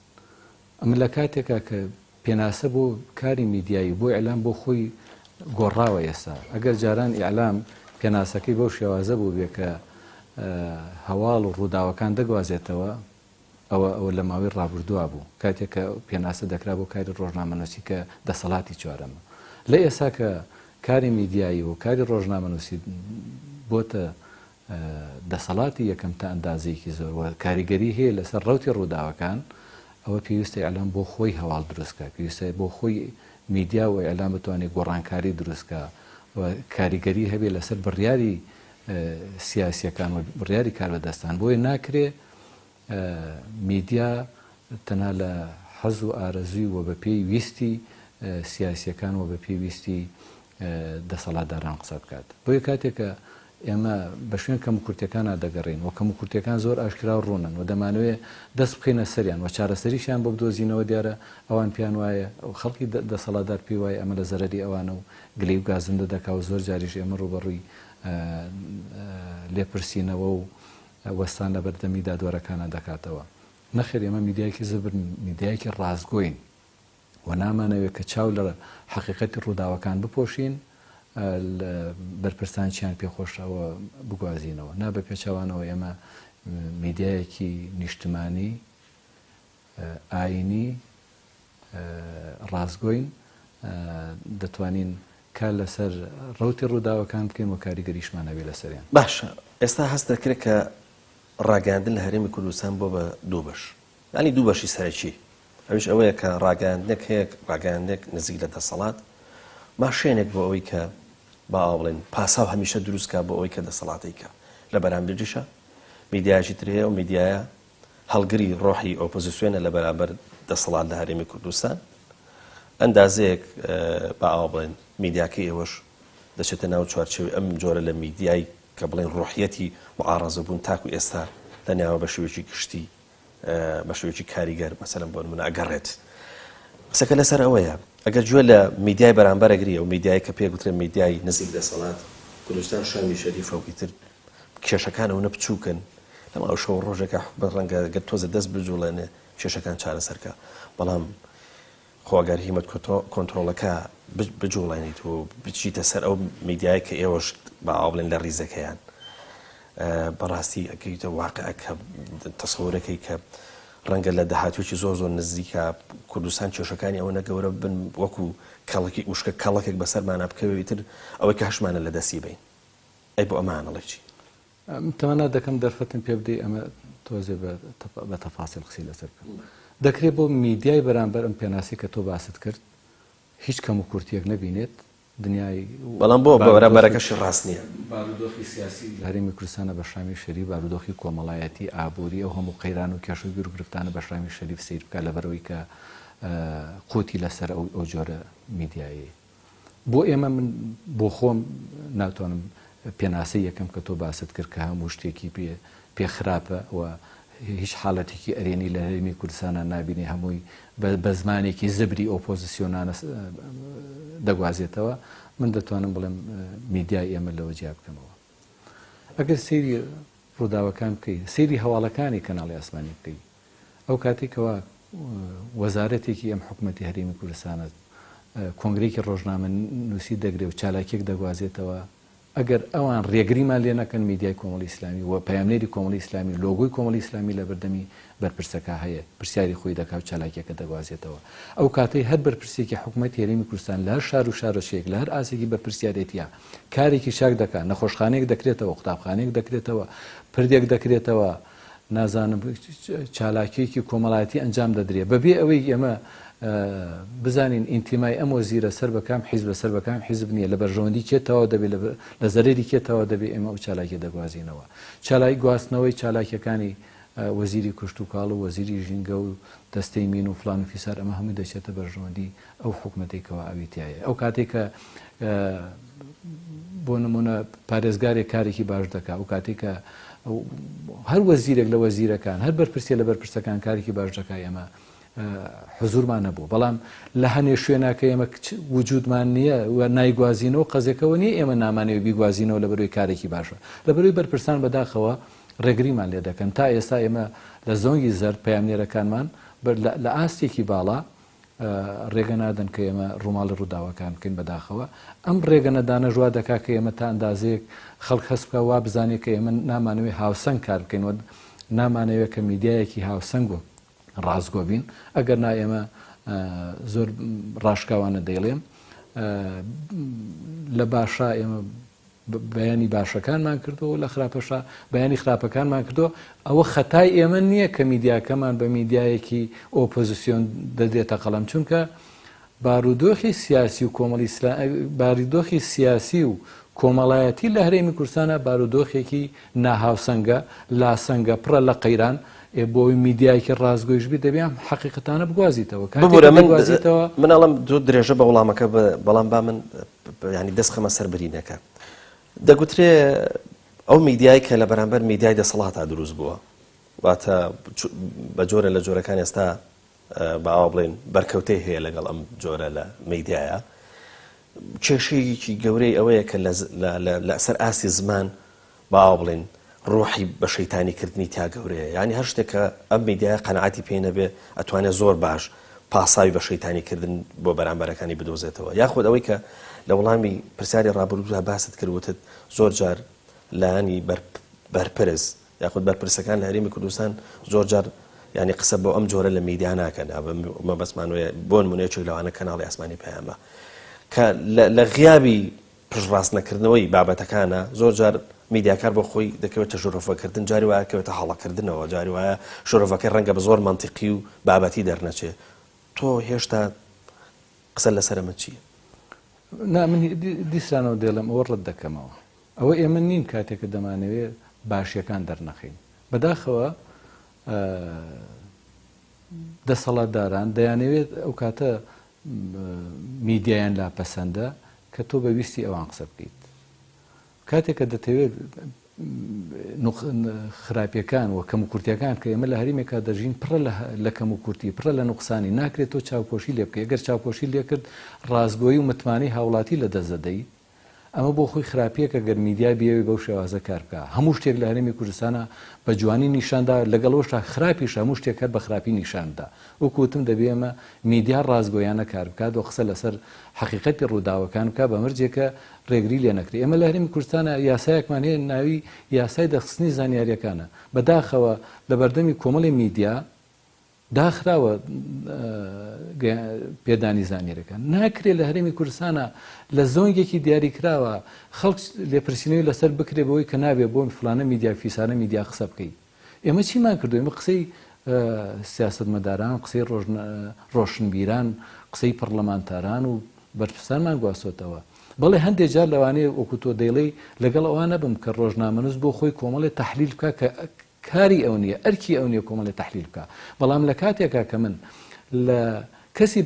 ئەمە لە کاتێکا کە پێناسە بۆ کاری میدیایی و بۆ ئیعلام بۆ خۆی گۆڕاوە ئێستا ئەگەر جاران ئیعلام پێناسەکەی بەو شێوازە بووبێ کە هەواڵ و ڕووداوەکان دەگوازێتەوە ئەوە ئەوە لە ماوەی ڕابردووا بوو کاتێک کە پێناسە دەکرا بۆ کاری ڕۆژنامەنووسی کە دەسەڵاتی چوارەمە لە ئێستا کە کاری میدیایی و کاری ڕۆژنامەنووسی بۆتە دەسەڵاتی یەکەم تا ئەندازەیەکی زۆر و کاریگەری هەیە لەسەر ڕەوتی ڕووداوەکان، ئەوە پێویستە ئیعلام بۆ خۆی هەواڵ دروست کا، پێویستە بۆ خۆی میدیا و ئیعلام بتوانێت گۆڕانکاری دروست کا و کاریگەری هەبێ لەسەر بڕیاری سیاسیەکان و بڕیاری کاربەدەستان، بۆیە ناکرێ میدیا تەنها لە حەز و ئارەزووی و بەپێی ویستی سیاسیەکان و بەپێی ویستی دەسەڵاتداران قسە بکات. بۆیە کاتێک کە. ئێمە بە شوێن کەموکورتیەکانا دەگەڕێین و کەموکورتیەکان زۆر ئاشکرا و ڕوونن و دەمانەوێ دەست بخەینە سەریان و چارەسەریشیان بۆ بدۆزینەوە دیارە ئەوان پێیان وایە و خەڵکی دەسەڵاتدار پێی وایە ئەمە لە زەرەری ئەوانە و گلەی و گازندە دەکا و زۆر جاریش ئێمە ڕووبەڕووی لێپرسینەوە و وەستان لە بەردەمی دادوەرەکانا دەکاتەوە. نەخێر ئێمە میدیایەکی زبر نین، میدیایەکی ڕاستگۆین و نامانەوێت کە چاو لە حەقیقەتی ڕووداوەکان بپۆشین، بەرپرسان چیان پێ خۆشە ئەوە بگوازینەوە. نا بە پێچەوانەوە ئێمە میدیایەکی نیشتمانی، ئایینی، ڕاستگۆین، دەتوانین کار لەسەر ڕەوتی ڕووداوەکان بکەین و کاریگەریشمان هەبێ لەسەریان. باشە ئێستا هەست دەکرێت کە ڕاگەیاندن لە هەرێمی کوردستان بووە بە دوو بەش یانی دوو بەشی سەرەکی ئەویش ئەوەیە کە ڕاگەیاندنێک هەیە ڕاگەیاندنێک نزیک لە دەسەڵات ماشێنێک بۆ ئەوەی کە با ئاوا بڵێن پاساو هەمیشە دروست کا بۆ ئەوەی کە دەسەڵاتەی کە لە بەرامبەریشە میدیایەکی تر هەیە و میدیایە هەڵگری ڕۆحی ئۆپۆزیسیۆنە لە بەرامبەر دەسەڵات لە هەرێمی کوردستان ئەندازەیەک با ئاوا بڵێن میدیاکەی ئێوەش دەچێتە ناو چوارچێوەی ئەم جۆرە لە میدیای کە بڵێن ڕۆحیەتی معارەزە بوون تاکو ئێستا لە ناوە بە شێوەیەکی گشتی بە شێوەیەکی کاریگەر مەسەلەن بۆ نمونە ئەگەڕێت قسەکە لەسەر ئەوەیە ئەگەر گوێ لە میدیای بەرامبەر ئەگری ئەو میدیای کە پێ گوترێ میدیای نزیک دەسەڵات کوردستان شامی شەریفە و ئیتر کێشەکان ئەونە بچووکن لەم ئەو شەو ڕۆژێکە حکومەت ڕەنگە گەر تۆزە دەست بجوڵێنێ کێشەکان چارەسەرکە بەڵام خۆ ئەگەر هیمەت کۆنترۆڵەکە بجوڵێنیت و بچیتە سەر ئەو میدیای کە ئێوەش با ئاوا بڵێن لە ڕیزەکەیان بەڕاستی ئەکەویتە واقع کە تەسەورەکەی کە ڕەنگە لە داهاتوێکی زۆر زۆر نزیکە کوردستان کێشەکانی ئەوە نەگەورە بن وەکو کەڵکی وشکە کەڵکێک بەسەرمانە بکەوێت تر ئەوەی کە هەشمانە لە دەستی بین ئەی بۆ ئەمانەڵێ چی؟ من تەمەنا دەکەم دەرفەتم پێ بدەی ئەمە تۆزێ بە تەفاسیل قسەی لەسەر بکەم. دەکرێت بۆ میدیای بەرامبەر ئەم پێناسەی کە تۆ باست کرد هیچ کەم و کورتییەک نەبینێت، دنیای بەڵام بۆ بەرامبەرەکەشی ڕاست نییە. بارودۆخی سیاسی لە هەرێمی کوردستانە بە شامی شەریف، بارودۆخی کۆمەڵایەتی، ئابووری، ئەو هەموو قەیران و کێشە و گیروگرفتانە بە شامی شەریف سەیر بکات لەبەرئەوەی کە قوتی لەسەر ئەو جۆرە میدیایەیە. بۆ ئێمە من بۆ خۆم ناتوانم پێناسەی یەکەم کە تۆ باست کرد کە هەموو شتێکی پێ پێ خراپە و هیچ حاڵەتێکی ئەرێنی لە هەرێمی کوردستانە نابینێ هەمووی بە زمانێکی زبری ئۆپۆزیسیۆنانە دەگوازێتەوە من دەتوانم بڵێم میدیای ئێمە لەوە جیا بکەمەوە ئەگەر سەیری ڕووداوەکان بکەی سەیری هەواڵەکانی کەناڵی ئاسمانی بکەی ئەو کاتەی کەوا وەزارەتێکی ئەم حکومەتی هەرێمی کوردستانە کۆنگرەیەکی ڕۆژنامەنووسی دەگرێ و چالاکیەک دەگوازێتەوە، ئەگەر ئەوان ڕێگریمان لێ نەکەن میدیای کۆمەڵی ئیسلامی و پەیامنێری کۆمەڵی ئیسلامی لۆگۆی کۆمەڵی ئیسلامی لە بەردەمی بەرپرسەکە هەیە پرسیاری خۆی دەکا و چالاکیەکە دەگوازێتەوە. ئەو کاتەی هەر بەرپرسێکی حکومەتی هەرێمی کوردستان لە هەر شار و شارۆچکەیەک لە هەر ئاستێکی بەرپرسیارێتیە کارێکی چاک دەکا، نەخۆشخانەیەک دەکرێتەوە، قوتابخانەیەک دەکرێتەوە، پردێک دەکرێتەوە، نازانم چالاکیەکی کۆمەڵایەتی ئەنجام دەدرێ بەبێ ئەوەی ئێمە بزانین ئینتیمای ئەم وەزیرە سەر بە کام حیزبە سەر بە کام حیزب نییە لە بەرژەوەندی کێ تەواو دەبێت لە زەرەری کێ تەواو دەبێت ئێمە ئەو چالاکیە دەگوازینەوە چالاکی گواستنەوەی چالاکیەکانی وەزیری کشتوکاڵ و وەزیری ژینگە و دەستەی مین و فلان و فیسار ئەمە هەمووی دەچێتە بەرژەوەندی ئەو حکومەتەی کەوا ئەوی تایە ئەو کاتێک کە بۆ نمونە پارێزگارێک کارێکی باش دەکا ئەو کاتێک کە هەر وەزیرێک لە وەزیرەکان هەر بەرپرسێ لە بەرپرسەکان کارێکی باش دەکا ئێمە حزورمان نەبوو بەڵام لە هەنێ شوێناکە ئێمە وجودمان نییە و نایگوازینەوە قەزێکەوە نییە ئێمە نامانەوە بیگوازینەوە لە بەروی کارێکی باشە لە بەروی بەرپرسان بەداخەوە ڕێگریمان لێ دەکەن تا ئێستا ئێمە لە زۆنگی زەرد پەیامنێرەکانمان لە ئاستێکی باڵا ڕێگە نادەن کە ئێمە ڕووماڵی ڕووداوەکان بکەین بەداخەوە ئەم ڕێگە نەدانەش وا دەکا کە ئێمە تا ئەندازەیەک خەڵک هەست بکا وا بزانێت کە ئێمە نامانەوێت هاوسەنگ کار بکەین و نامانەوێت کە میدیایەکی هاوسەنگ و ڕاستگۆ بین ئەگەر نا ئێمە زۆر ڕاشکاوانە دەیڵێم لە باشا ئێمە بەیانی باشەکانمان کردووە و لە خراپەشا بەیانی خراپەکانمان کردووە، ئەوە خەتای ئێمە نییە کە میدیاکەمان بە میدیایەکی ئۆپۆزسیۆن دەدرێتە قەڵەم، چونکە بارودۆخی سیاسی و کۆمەڵی بارودۆخی سیاسی و کۆمەڵایەتی لە هەرێمی کوردستانە بارودۆخێکی ناهاوسەنگە، لاسەنگە، پڕە لە قەیران، ئێ بۆ ئەوەی میدیایەکی ڕاستگۆیش بیت دەبێ ئەم حەقیقەتانە بگوازیتەوە، کاتێک ببورە من دەیگوازیتەوە. من ئەڵێم تۆ درێژە بە وڵامەکە بە بەڵام با من یانی دەست خەمە سەر برینەکە. دەگوترێ. ئەو میدیای کە لە بەرامبەر میدیای دەسەڵاتا دروست بووە واتە بە جۆرە لە جۆرەکان ئێستا با ئاوا بڵێین بەرکەوتەی هەیە لەگەڵ ئەم جۆرە لە میدیایە کێشەیەکی گەورەی ئەوەیە کە لەسەر ئاستی زمان با ئاوا بڵێین ڕۆحی بە شەیتانی کردنی تیا گەورەیە یانی هەر شتێک کە ئەم میدیایە قەناعەتی پێی نەبێ ئەتوانێ زۆر باش پاساوی بە شەیتانی کردن بۆ بەرامبەرەکانی بدۆزێتەوە یاخود ئەوەی کە لە وەڵامی پرسیاری ڕابردوودا باست کرد وتت زۆر جار لایەنی بەرپرس یاخود بەرپرسەکان لە هەرێمی کوردستان زۆر جار یانی قسە بۆ ئەم جۆرە لە میدیا ناکەن مەبەستمان وەیە بۆ نمونە یەکێک لەوانە کەناڵی ئاسمانی پەیامە کە لە غیابی پشتڕاست نەکردنەوەی بابەتەکانە، زۆر جار میدیاکار بۆ خۆی دەکەوێتە شرۆڤەکردن، جاری وایە کەوێتە هەڵەکردنەوە، جاری وایە شرۆڤەکەی ڕەنگە بە زۆر مەنتیقی و بابەتی دەرنەچێ. تۆ هێشتا قسەت لەسەر ئەمە چییە؟ نا من دیسانەوە دەیڵێم ئەوە ڕەت دەکەمەوە. ئەوە ئێمە نین کاتێک کە دەمانەوێ باشییەکان دەرنەخەین. بەداخەوە دەسەڵاتداران دەیانەوێت ئەو کاتە میدیایان لا پەسەندە کە تۆ بە ویستی ئەوان قسە بکەیت. کاتێک کە دەتەوێت خراپیەکان و کەموکورتیەکان کە ئێمە لە هەرێمێکا دەژین پڕە لە کەموکورتی پڕە لە نوقسانی ناکرێت تۆ چاوپۆشی لێ بکەی گەر چاوپۆشی لێکرد ڕاستگۆیی و متمانەی هاوڵاتی لەدەست دەدەی ئەمە بۆ خۆی خراپیەکە گەر میدیا بیەوێ بەو شێوازە کار بکا. هەموو شتێک لە هەرێمی کوردستانا بە جوانی نیشان دا، لەگەڵ ئەوەشدا خراپیشە هەموو شتێک هەر بە خراپی نیشان بدا. وەکو وتم دەبێ ئێمە میدیا ڕاستگۆیانە کار بکات و قسە لەسەر حەقیقەتی ڕووداوەکان بکا بە مەرجێک کە ڕێگری لێ نەکرێ. ئێمە لە هەرێمی کوردستانا یاسایەکمان هەیە ناوی یاسای دەستخستنی زانیاریەکانە. بەداخەوە لەبەردەمی کۆمەڵی میدیا داخراوە پێدانی زانیاریەکان ناکرێت لە هەرێمی کوردستانە لە زۆنگێکی دیاریکراوە خەڵک لێپرسینەوەی لەسەر بکرێ بەوەی کە نابێ بۆ فلانە میدیا فیسانە میدیا قسە بکەی ئێمە چیمان کردو ئێمە قسەی سیاستمەداران قسەی ڕۆشنبیران قسەی پەرلەمانتاران و بەرپرسانمان گواستۆتەوە بەڵێ هەندێک جار لەوانەیە وەکو تۆ دەیڵێی لەگەڵ ئەوە نەبم کە ڕۆژنامەنووس بۆ خۆی کۆمەڵێ تەحلیل بکە کە کاری ئەو نییە، ئەرکی ئەو نییە کۆمەڵێ تەحلیل بکا. بەڵام لە کاتێکا کە من لە کەسی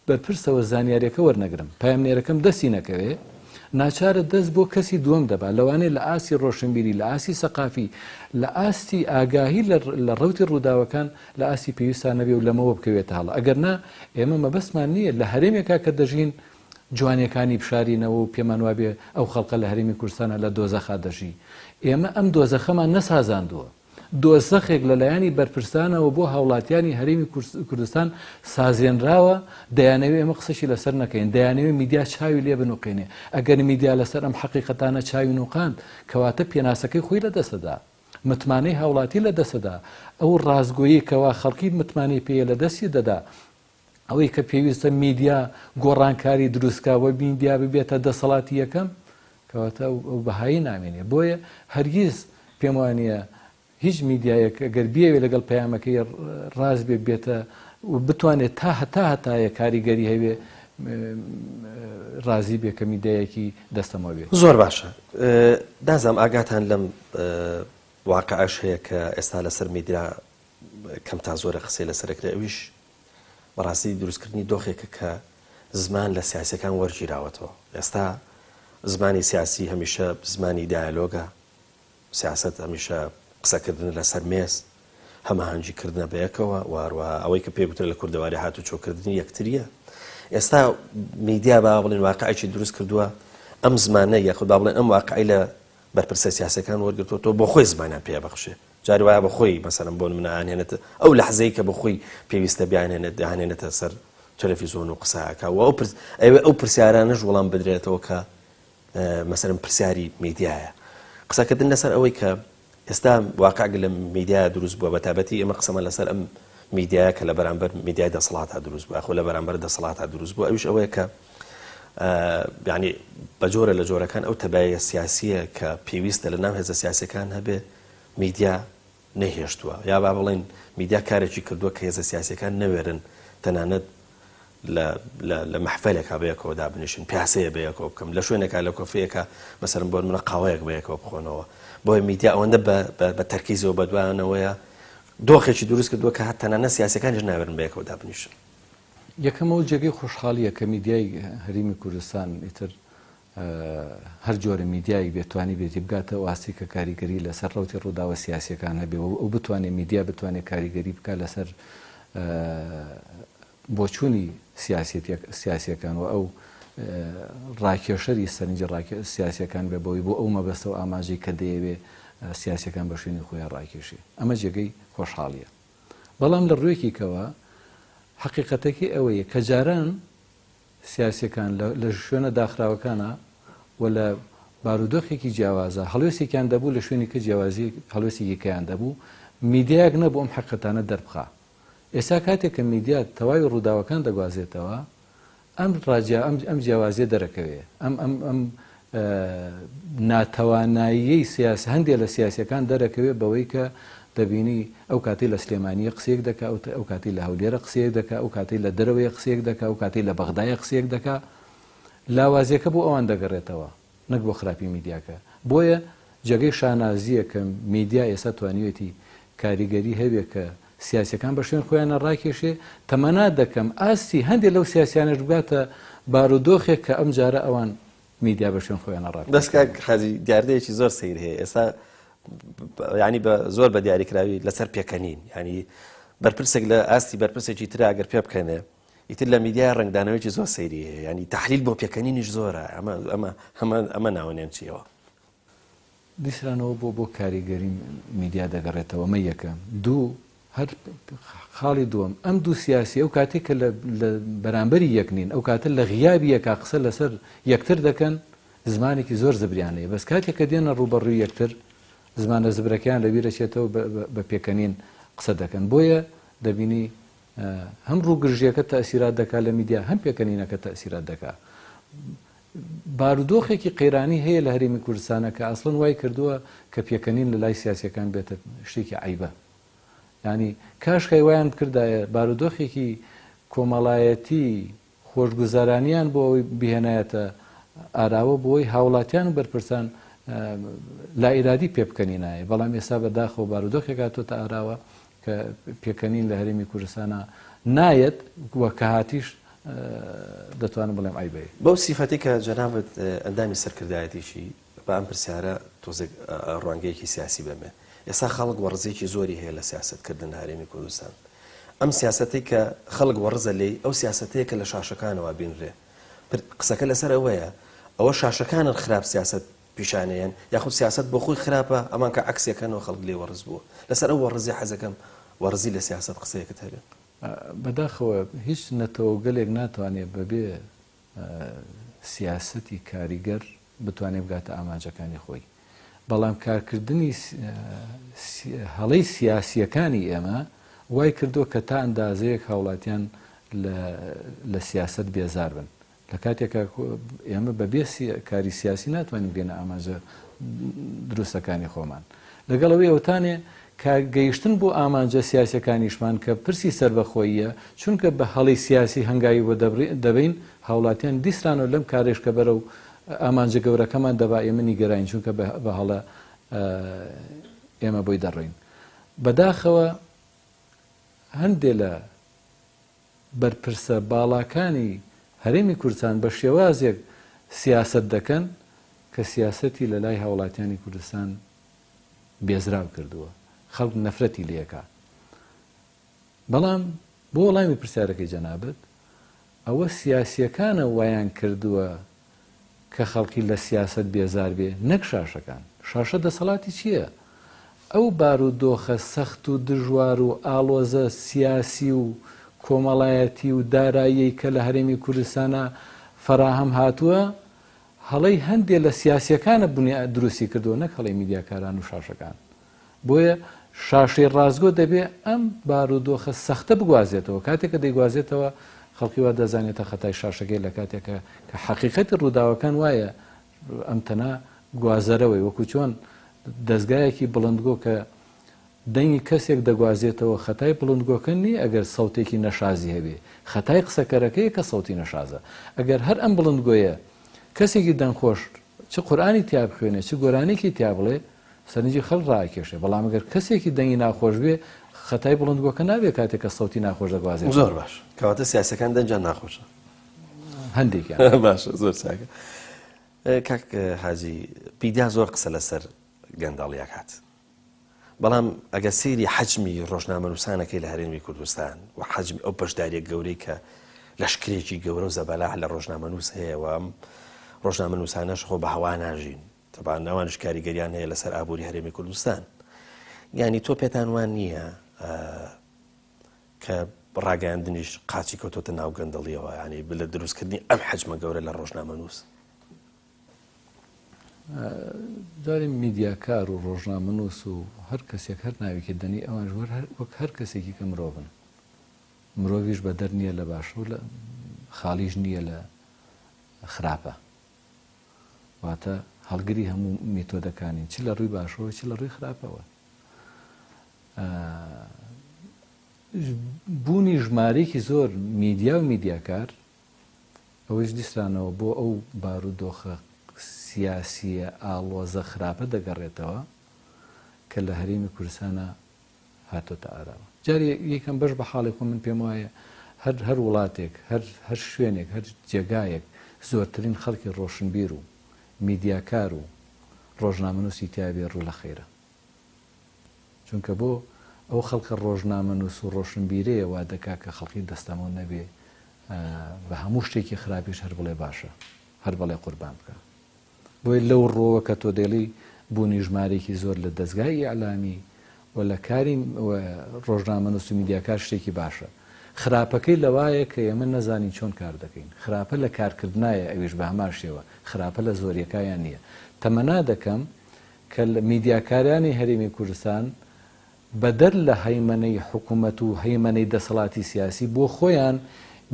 بەرپرسەوە زانیارییەکە وەرنەگرم، پەیامنێرەکەم دەستی نەکەوێ، ناچارە دەست بۆ کەسی دووەم دەبا. لەوانەیە لە ئاستی ڕۆشنبیری، لە ئاستی سەقافی، لە ئاستی ئاگاهی لە ڕەوتی ڕووداوەکان لە ئاستی پێویستا نەبێ و لەمەوە بکەوێتە هەڵە. ئەگەر نا ئێمە مەبەستمان نییە لە هەرێمێکا کە دەژین جوانیەکانی بشارینەوە و پێمان وابێ ئەو خەڵقە لە هەرێمی کوردستانا لە دۆزەخا دەژی. ئێمە ئەم دۆزەخەمان نەسازاندووە. دۆزەخێک لە لایەنی بەرپرسانەوە بۆ هاوڵاتیانی هەرێمی کوردستان سازێنراوە، دەیانەوێ ئێمە قسەشی لەسەر نەکەین، دەیانەوێ میدیا چاوی لێ بنوقێنێ. ئەگەر میدیا لەسەر ئەم حەقیقەتانە چاوی نوقاند، کەواتە پێناسەکەی خۆی لەدەست دەدا. متمانەی هاوڵاتی لەدەست دەدا. ئەو ڕاستگۆیەی کەوا خەڵکی متمانەی پێیە لەدەستی دەدا. ئەوەی کە پێویستە میدیا گۆڕانکاری دروست کا و میدیا ببێتە دەسەڵاتی یەکەم، کەواتە ئەو بەهایەی نامێنێ. بۆیە هەرگیز پێم وانییە هیچ میدیایەک ئەگەر بیەوێ لەگەڵ پەیامەکەی ڕاست بێ بێتە و بتوانێت تا هەتا هەتایە کاریگەری هەبێ ڕازی بێ کە میدیایەکی دەستەمۆ بێ. زۆر باشە نازانم ئاگاتان لەم واقعەش هەیە کە ئێستا لەسەر میدیا کەم تا زۆرە قسەی لەسەر ئەکرێ ئەویش بەڕاستی دروستکردنی دۆخێکە کە زمان لە سیاسەکان وەرگیراوەتەوە ئێستا زمانی سیاسی هەمیشە زمانی دایالۆگە سیاست هەمیشە قسەکردن لەسەر مێز هەماهەنگی کردنە بەیەکەوە و هەروەها ئەوەی کە پێگوترە لە کوردەواری هاتوچۆکردنی یەکتریە ئێستا میدیا با بڵێن واقعێکی دروست کردووە ئەم زمانە یاخود با بڵێن ئەم واقعی لە بەرپرسە سیاسەکان وەرگرتووەتەوە بۆ خۆی زمانیان پێ بەخشێ جاری وایە بە خۆی مەسەلەن بۆ نمونە ئەیانهێنێتە ئەو لەحزەی کە بە خۆی پێویستە بیانهێنێت دەیانهێنێتە سەر تەلەفیزۆن و قسە ئەکا و ئەو پرس ئەوێ ئەو پرسیارانەش وەڵام بدرێتەوە کە مەسەلەن پرسیاری میدیایە قسەکردن لەسەر ئەوەی کە ئێستا واقع لە میدیا دروست بووە بە تایبەتی ئێمە قسەمان لەسەر ئەم میدیایە کە لە بەرامبەر میدیای دەسەڵاتە دروست بووە خۆ لە بەرامبەر دەسەڵاتە دروست بووە ئەویش ئەوەیە کە یعنی بە جۆرە لە جۆرەکان ئەو تەبایە سیاسیە کە پێویستە لە ناو هێزە سیاسەکان هەبێ میدیا نەیهێشتووە، یا با بڵێین میدیا کارێکی کردووە کە هێزە سیاسییەکان نەوێرن تەنانەت لە لە لە مەحفەلێکا بەیەکەوە دابنیشن، پیاسەیە بەیەکەوە بکەن، لە شوێنێکا لە کۆفەیەکا مەسەلەن بۆ نموونە قاوەیەک بەیەکەوە بخۆنەوە. بۆیە میدیا ئەوەندە بە بە بە تەرکیزەوە بەدوایانەوەیە، دۆخێکی دروست کردووە کە تەنانەت سیاسییەکانیش ناوێرن بەیەکەوە دابنیشن. یەکەم ئەوە جێگەی خۆشحاڵییە کە میدیای هەرێمی کوردستان ئیتر. هەر جۆرە میدیایەک بێت توانیبێتی بگاتە ئەو ئاستەی کە کاریگەری لەسەر ڕەوتی ڕووداوە سیاسییەکان هەبێ و ئەو بتوانێ میدیا بتوانێ کاریگەری بکات لەسەر بۆچوونی سیاسییەکان و ئەو ڕاکێشەری سەرنجی سیاسییەکان بێ بەوەی بۆ ئەو مەبەستە و ئامانجەی کە دەیەوێ سیاسییەکان بە شوێنی خۆیان ڕاکێشێ. ئەمە جێگەی خۆشحاڵییە. بەڵام لە ڕوویەکی کەوە حەقیقەتەکەی ئەوەیە کە جاران سیاسیەکان لە شوێنە داخراوەکانا و لە بارودۆخێکی جیاوازا هەڵوێستێکیان دەبوو لە شوێنی کە جیاوازی هەڵوێستێکی کەیان دەبوو میدیایەک نەبوو ئەم حەقیقەتانە دەربخا ئێستا کاتێک کە میدیا تەواوی ڕووداوەکان دەگوازێتەوە ئەم ڕاجیا ئەم ئەم جیاوازیە دەرەکەوێ ئەم ئەم ئەم ناتەواناییەی سیاس هەندێ لە سیاسیەکان دەرەکەوێ بەوەی کە دەبینی ئەو کاتەی لە سلێمانییە قسەیەک دەکا، ئەو کاتەی لە هەولێرە قسەیەک دەکا، ئەو کاتەی لە دەرەوەیە قسەیەک دەکا، ئەو کاتەی لە بەغدایە قسەیەک دەکا، لاوازیەکە بۆ ئەوان دەگەڕێتەوە نەک بۆ خراپی میدیاکە. بۆیە جێگەی شانازییە کە میدیا ئێستا توانیوێتی کاریگەری هەبێ کە سیاسیەکان بە شوێن خۆیانا ڕاکێشێ، تەمەنا دەکەم ئاستی هەندێ لەو سیاسیانەش بگاتە بارودۆخێک کە ئەمجارە ئەوان میدیا بە شوێن خۆیانە ڕابکێشن. بەس کاک حاجی دیاردەیەکی زۆر سەیر هەیە ئێستا ینی بە زۆر بە دیاریکراوی لەسەر پێکەنین ینی بەرپرسێک لە ئاستی بەرپرسێکی ترا گەر پێ بکەنێ ئیتر لە میدیای ڕنگدانەوەیکی زۆر سەیری هەیە ینی تحلیل بۆ پێکەنینیش زۆرە ئەمە ئەمە ئەمە ئەمە ناوەنێن چیەوە دیسانەوە بۆ بۆ کاریگەری میدیا دەگەڕێتەوە ئەمە یەکەم دوو هەر خاڵی دووەم، ئەم دوو سیاسییە ئەو کاتەی کە لە لە بەرامبەری یەک نین، ئەو کاتە لە غیابی یەکا قسە لەسەر یەکتر دەکەن، زمانێکی زۆر زبریان هەیە، بەس کاتێک کە دێنە ڕووبەڕووی یەکتر، زمانە زبرەکەیان لە بیر ئەچێتەوە بە بە پێکەنین قسە دەکەن. بۆیە دەبینی هەم ڕووگرژییەکە تەئسیرات دەکا لە میدیا، هەم پێکەنینەکە تەئسیرات دەکا. بارودۆخێکی قەیرانی هەیە لە هەرێمی کوردستانا کە ئەسڵەن وای کردووە کە پێکەنین لە لای سیاسییەکان بێتە شتێکی عەیبە. یانی کاشکای وایان بکردایە بارودۆخێکی کۆمەڵایەتی خۆشگوزەرانیان بۆ ئەوەی بهێنایەتە ئاراوە بۆی هاوڵاتیان و بەرپرسان لائیرادی پێ بکەنینایە بەڵام ئێستا بە داخەوە بارودۆخێک هاتۆتە ئاراوە کە پێکەنین لە هەرێمی کوردستانە نایەت و کە هاتیش دەتوانم بڵێم عەیبەیە. بەو سیفەتەی کە جەنابت ئەندامی سەرکردایەتیی با ئەم پرسیارە تۆزێک ڕوانگەیەکی سیاسی بەمێ. ئێستا خەڵک وەڕزێکی زۆری هەیە لە سیاسەت کردن لە هەرێمی کوردستان. ئەم سیاسەتەی کە خەڵک وەڕزە لێی ئەو سیاسەتەیە کە لە شاشەکانەوە بینرێ. قسەکە لەسەر ئەوەیە ئەوە شاشەکانن خراپ سیاسەت پیشانەیەن یاخود سیاسەت بۆ خۆی خراپە ئەمان کە عەکسیەکەنەوە خەڵک لێ وەڕز بووە. لەسەر ئەو وەڕزیە حەزەکەم وەڕزی لە سیاسەت قسەیەکت هەبێ. بەداخەوە هیچ نەتەوە و گەلێک ناتوانێ بەبێ سیاسەتی کاریگەر بتوانێت بگاتە ئامانجەکانی خۆی. بەڵام کارکردنی هەڵەی سیاسییەکانی ئێمە وای کردووە کە تا ئەندازەیەک هاوڵاتیان لە سیاسەت بێزار بن. لە کاتێکا ئێمە بە بێ کاری سیاسی ناتوانین بگەینە ئامانجە دروستەکانی خۆمان. لەگەڵ ئەوەی ئەوتانێ کە گەیشتن بۆ ئامانجە سیاسیەکانیشمان کە پرسی سەربەخۆییە، چونکە بە هەڵەی سیاسی هەنگاوی بۆ دەبەین، هاوڵاتیان دیسرانەوە لەم کارەیش کە بەرەو ئامانجە گەورەکەمان دەبا ئێمە نیگەراین چونکە بە هەڵە ئێمە بۆی دەڕۆین. بەداخەوە هەندێ لە بەرپرسە باڵاکانی هەرێمی کوردستان بە شێوازێک سیاسەت دەکەن کە سیاسەتی لە لای هاوڵاتیانی کوردستان بێزراو کردووە، خەڵک نەفرەتی لێکا. بەڵام بۆ وەڵامی پرسیارەکەی جەنابت، ئەوە سیاسییەکانە وایان کردووە کە خەڵکی لە سیاسەت بێزار بێ نەک شاشەکان. شاشە دەسەڵاتی چییە؟ ئەو بارودۆخە سەخت و دژوار و ئاڵۆزە سیاسی و کۆمەڵایەتی و داراییەی کە لە هەرێمی کوردستانا فەراهەم هاتووە، هەڵەی هەندێ لە سیاسیەکانە بنیات دروستی کردووە نەک هەڵەی میدیاکاران و شاشەکان. بۆیە شاشەی ڕاستگۆ دەبێ ئەم بارودۆخە سەختە بگوازێتەوە، کاتێک کە دەیگوازێتەوە خەڵکی وا دەزانێتە خەتای شاشەکەی لە کاتێکا کە حەقیقەتی ڕووداوەکان وایە ئەم تەنها گوازەرەوەی وەکو چۆن دەزگایەکی بڵندگۆ کە دەنگی کەسێک دەگوازێتەوە خەتای بڵندگۆکە نییە ئەگەر سەوتێکی نەشازی هەبێ، خەتای قسەکەرەکەیە کە سەوتی نەشازە. ئەگەر هەر ئەم بڵندگۆیە کەسێکی دەنگخۆش چ قورئانی تیا بخوێنێ چ گۆرانیەکی تیا بڵێ سەرنجی خەڵک ڕائەکێشێ، بەڵام ئەگەر کەسێکی دەنگی ناخۆش بێ خەتای بڵندگۆکە نابێ کاتێک کە سەوتی ناخۆش دەگوازێتەوە. زۆر باش کەواتە سیاسیەکان دەنگیان ناخۆشە؟ هەندێکیان. باشە زۆر چاکە. کاک حاجی میدیا زۆر قسە لەسەر گەندەڵی ئەکات بەڵام ئەگەر سەیری حەجمی ڕۆژنامەنووسانەکەی لە هەرێمی کوردستان و حەجمی ئەو بەشداریە گەورەی کە لەشکرێکی گەورە و زەبەلاح لە ڕۆژنامەنووس هەیە و ئەم ڕۆژنامەنووسانەش خۆ بە هەوا ناژین تەبان ئەوانش کاریگەریان هەیە لەسەر ئابووری هەرێمی کوردستان یعنی تۆ پێتان وان نییە کە ڕاگەیاندنیش قاچی کەوتۆتە ناو گەندەڵیەوە ینی لە دروستکردنی ئەم حەجمە گەورە لە ڕۆژنامەنووس. جارێ میدیاکار و ڕۆژنامەنووس و هەر کەسێک هەر ناوێکی دەنی ئەوانش وەک هەر کەسێکی کە مرۆڤن مرۆڤیش بەدەر نییە لە باشە و لە خاڵیش نییە لە خراپە واتە هەڵگری هەموو میتۆدەکانین چ لە ڕووی باشەوە چ لە ڕووی خراپەوە بوونی ژمارەیەکی زۆر میدیا و میدیاکار، ئەوەیش دیسانەوە بۆ ئەو بارودۆخە سیاسییە ئاڵۆزە خراپە دەگەڕێتەوە کە لە هەرێمی کوردستانا هاتۆتە ئاراوە. جارێ یەکەم بەش بە حاڵی خۆم من پێم وایە هەر هەر وڵاتێک، هەر هەر شوێنێک، هەر جێگایەک زۆرترین خەڵکی ڕۆشنبیر و میدیاکار و ڕۆژنامەنووسی تیابێ ڕوو لە خەیرە. چونکە بۆ ئەو خەڵکە ڕۆژنامەنووس و ڕۆشنبیرەیە وا دەکا کە خەڵکی دەستەمۆ نەبێ بە هەموو شتێکی خراپیش هەر بڵێ باشە، هەر بەڵێ قوربان بکا. بۆیە لەو ڕووەوە کە تۆ دەیڵی بوونی ژمارەیەکی زۆر لە دەزگای ئیعلامی و لە کاری ڕۆژنامەنووس و میدیاکار شتێکی باشە. خراپەکەی لەوایە کە ئێمە نەزانین چۆن کار دەکەین. خراپە لە کارکردنایە ئەویش بە هەمان شێوە، خراپە لە زۆرییەکایان نییە. تەمەنا دەکەم کە میدیاکارانی هەرێمی کوردستان بەدەر لە هەیمەنەی حکومەت و هەیمەنەی دەسەڵاتی سیاسی بۆ خۆیان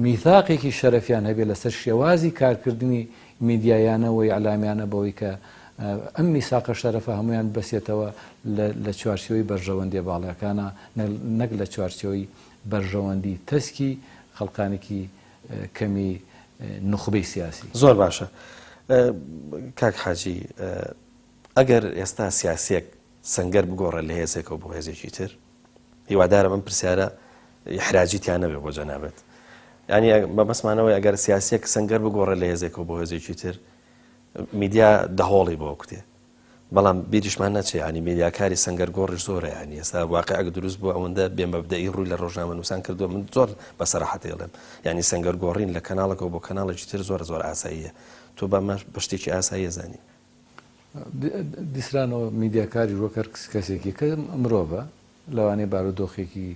میثاقێکی شەرەفیان هەبێ لەسەر شێوازی کارکردنی میدیایانە و ئیعلامیانە بەوەی کە ئەم میساقە شەرەفە هەموویان ببەسێتەوە لە چوارچێوەی بەرژەوەندیە باڵاکانا نەک لە چوارچێوەی بەرژەوەندی تەسکی خەڵکانێکی کەمی نوخبەی سیاسی. زۆر باشە کاک حاجی ئەگەر ئێستا سیاسیەک سەنگەر بگۆڕێت لە هێزێکەوە بۆ هێزێکی تر هیوادارم ئەم پرسیارە ئیحراجی تیا نەبێ بۆ جەنابت ینی مەبەستمانەوەی ئەگەر سیاسیەک سەنگەر بگۆڕێت لە هێزێکەوە بۆ هێزێکی تر میدیا دەهۆڵی بۆ کوتێ بەڵام بیریشمان نەچێ ینی میدیاکاری سەنگەر گۆڕیش زۆرە ینی ئێستا واقعێک دروست بوو ئەوەندە بێ مەبدەئی ڕووی لە ڕۆژنامەنووسان کردووە من زۆر بە سەراحەتی ئەڵێم ینی سەنگەر گۆڕین لە کەناڵەکەوە بۆ کەناڵێکی تر زۆر زۆر ئاساییە تۆ بەمە بە شتێکی ئاساییە زانی. دیسرانەوە میدیاکاریش وەک هەر کەسێکی کە مرۆڤە لەوانەیە بارودۆخێکی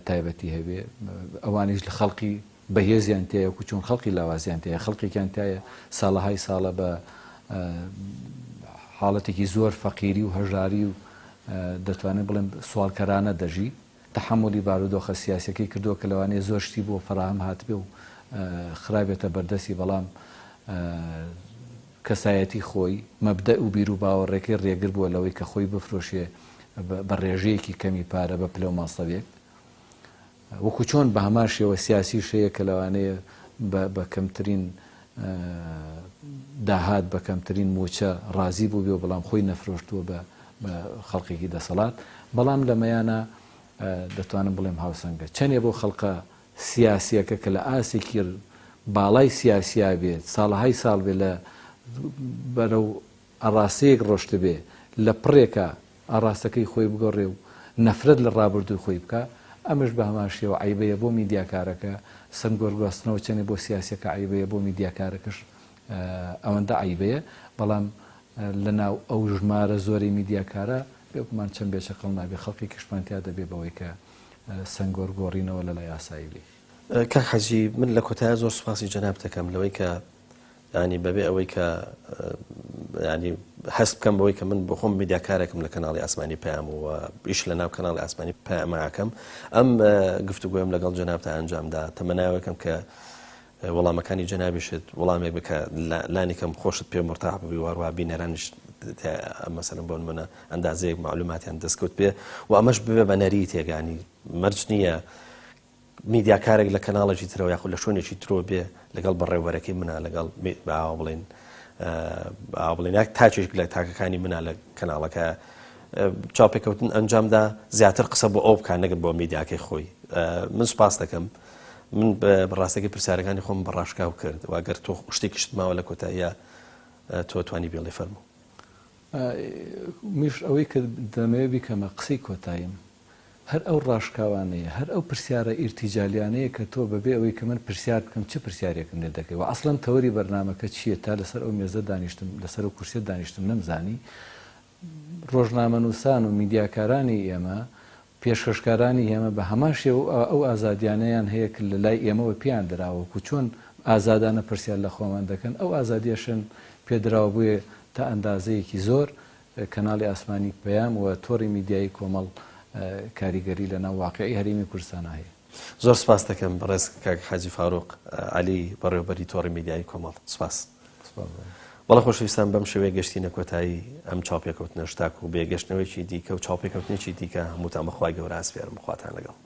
تایبەتی هەبێ ئەوانیش لە خەڵقی بەهێزیان تایە وەکو چۆن خەڵقی لاوازیان تایە خەڵکێکیان تایە ساڵەهای ساڵە بە حاڵەتێکی زۆر فەقیری و هەژاری و دەتوانێت بڵێم سواڵکەرانە دەژی تەحەمولی بارودۆخە سیاسیەکەی کردووە کە لەوانەیە زۆر شتی بۆ فەراهەم هاتبێ و خرابێتە بەردەستی بەڵام کەسایەتی خۆی، مەبدەئ و بیروباوەڕێکەی ڕێگر بووە لەوەی کە خۆی بفرۆشێ بە ڕێژەیەکی کەمی پارە بە پلە و مەنسەبێک. وەکو چۆن بە هەمان شێوە سیاسیش هەیە کە لەوانەیە بە کەمترین داهات بە کەمترین مووچە ڕازی بووبێ و بەڵام خۆی نەفرۆشتووە بە خەڵکێکی دەسەڵات بەڵام لەمەیانە دەتوانم بڵێم هاوسەنگە چەنێ بۆ خەڵقە سیاسیەکە کە لە ئاسێکی باڵای سیاسیا بێت ساڵەهای ساڵ بێ لە بەرەو ئاڕاستەیەک ڕۆشتبێ لە پڕێکا ئاڕاستەکەی خۆی بگۆڕێ و نەفرەت لە ڕابردووی خۆی بکا، ئەمەش بە هەمان شێوە عەیبەیە بۆ میدیاکارەکە، سەنگۆرگواستنەوە چەنێ بۆ سیاسیەکە عەیبەیە بۆ میدیاکارەکەش ئەوەندە عەیبەیە، بەڵام لە ناو ئەو ژمارە زۆرەی میدیاکارا بێگومان چەند بێچەقەڵ نابێ خەڵکێکیشمان تیا دەبێ بەوەی کە سەنگۆر گۆڕینەوە لە لای ئاسایی بێ. کاک حەجی من لە کۆتایە زۆر سوپاسی جەنابت دەکەم لەوەی کە یانی بەبێ ئەوەی کە ینی هەست بکەم بەوەی کە من بۆ خۆم میدیاکارێکم لە کەناڵی ئاسمانی پەیام و ئیش لە ناو کەناڵی ئاسمانی پەیامەکەم ئەم گفتوگۆیم لەگەڵ جەنابتا ئەنجامدا تەمەناوەکەم کە وەڵامەکانی جەنابیشت وەڵامێک بکە لانی کەم خۆشت پێ مرتاح ببی واروە بینەرانیش مەسەلەن بۆ نمونە ئەندازەیەک معلوماتیان دەستکەوت پێ و ئەمەش ببێ بە نەریتێک ینی مەرج نییە میدیاکارێک لە کەناڵێکی ترەوە یاخود لە شوێنێکی ترۆ بێ لەگەڵ بەڕێوەبەرەکەی منا لەگەڵ باوە بڵێن باوە بڵێن یاک تاکێک لە تاکەکانی منا لە کەناڵەکە چاوپێکەوتن ئەنجامدا زیاتر قسە بۆ ئەو بکات نەگەت بۆ میدیاکەی خۆی من سوپاس دەکەم من بەڕاستەکەی پرسیارەکانی خۆم بەڕاشکاو کرد واگەر تۆ شتێکیشت ماوە لە کۆتاییە. تۆ توانی بێڵێ فەرموو. منیش ئەوەی کە دەمەوێت بیکەمە قسەی کۆتاییم هەر ئەو ڕاشکاوانەیە، هەر ئەو پرسیارە ئیرتیجالیانەیە کە تۆ بەبێ ئەوەی کە من پرسیار بکەم چ پرسیارێکم لێ دەکەی و ئەسڵەن تەوەری بەرنامەکە چییە تا لەسەر ئەو مێزە دانیشتم لەسەر ئەو کورسیە دانیشتم نەمزانی ڕۆژنامەنووسان و میدیاکارانی ئێمە پێشکەشکارانی ئێمە بە هەمان شێوە ئەو ئازادیانەیان هەیە کە لە لای ئێمەوە پێیان دراوە وەکو چۆن ئازادانە پرسیار لە خۆمان دەکەن ئەو ئازادیەشن پێ دراوە بۆیە تا ئەندازەیەکی زۆر کەناڵی ئاسمانی پەیام و تۆڕی میدیایی کۆمەڵ کاریگەری لە ناو واقیعی هەرێمی کوردستانا هەیە. زۆر سپاست دەکەم بەڕێز کاک حاجی فاروق عەلی بەڕێوەبەری تۆڕی میدیایی کۆمەڵ. سپاس. سپاس بۆ. بەڵێ خۆشەویستان بەم شێوەیە گەشتینە کۆتایی ئەم چاوپێکەوتنەش تاکو بێ گەشتنەوەیەکی دیکە و چاوپێکەوتنێکی دیکە هەمووتان بە خوای گەورە ئەسپێرم خواتان لەگەڵ.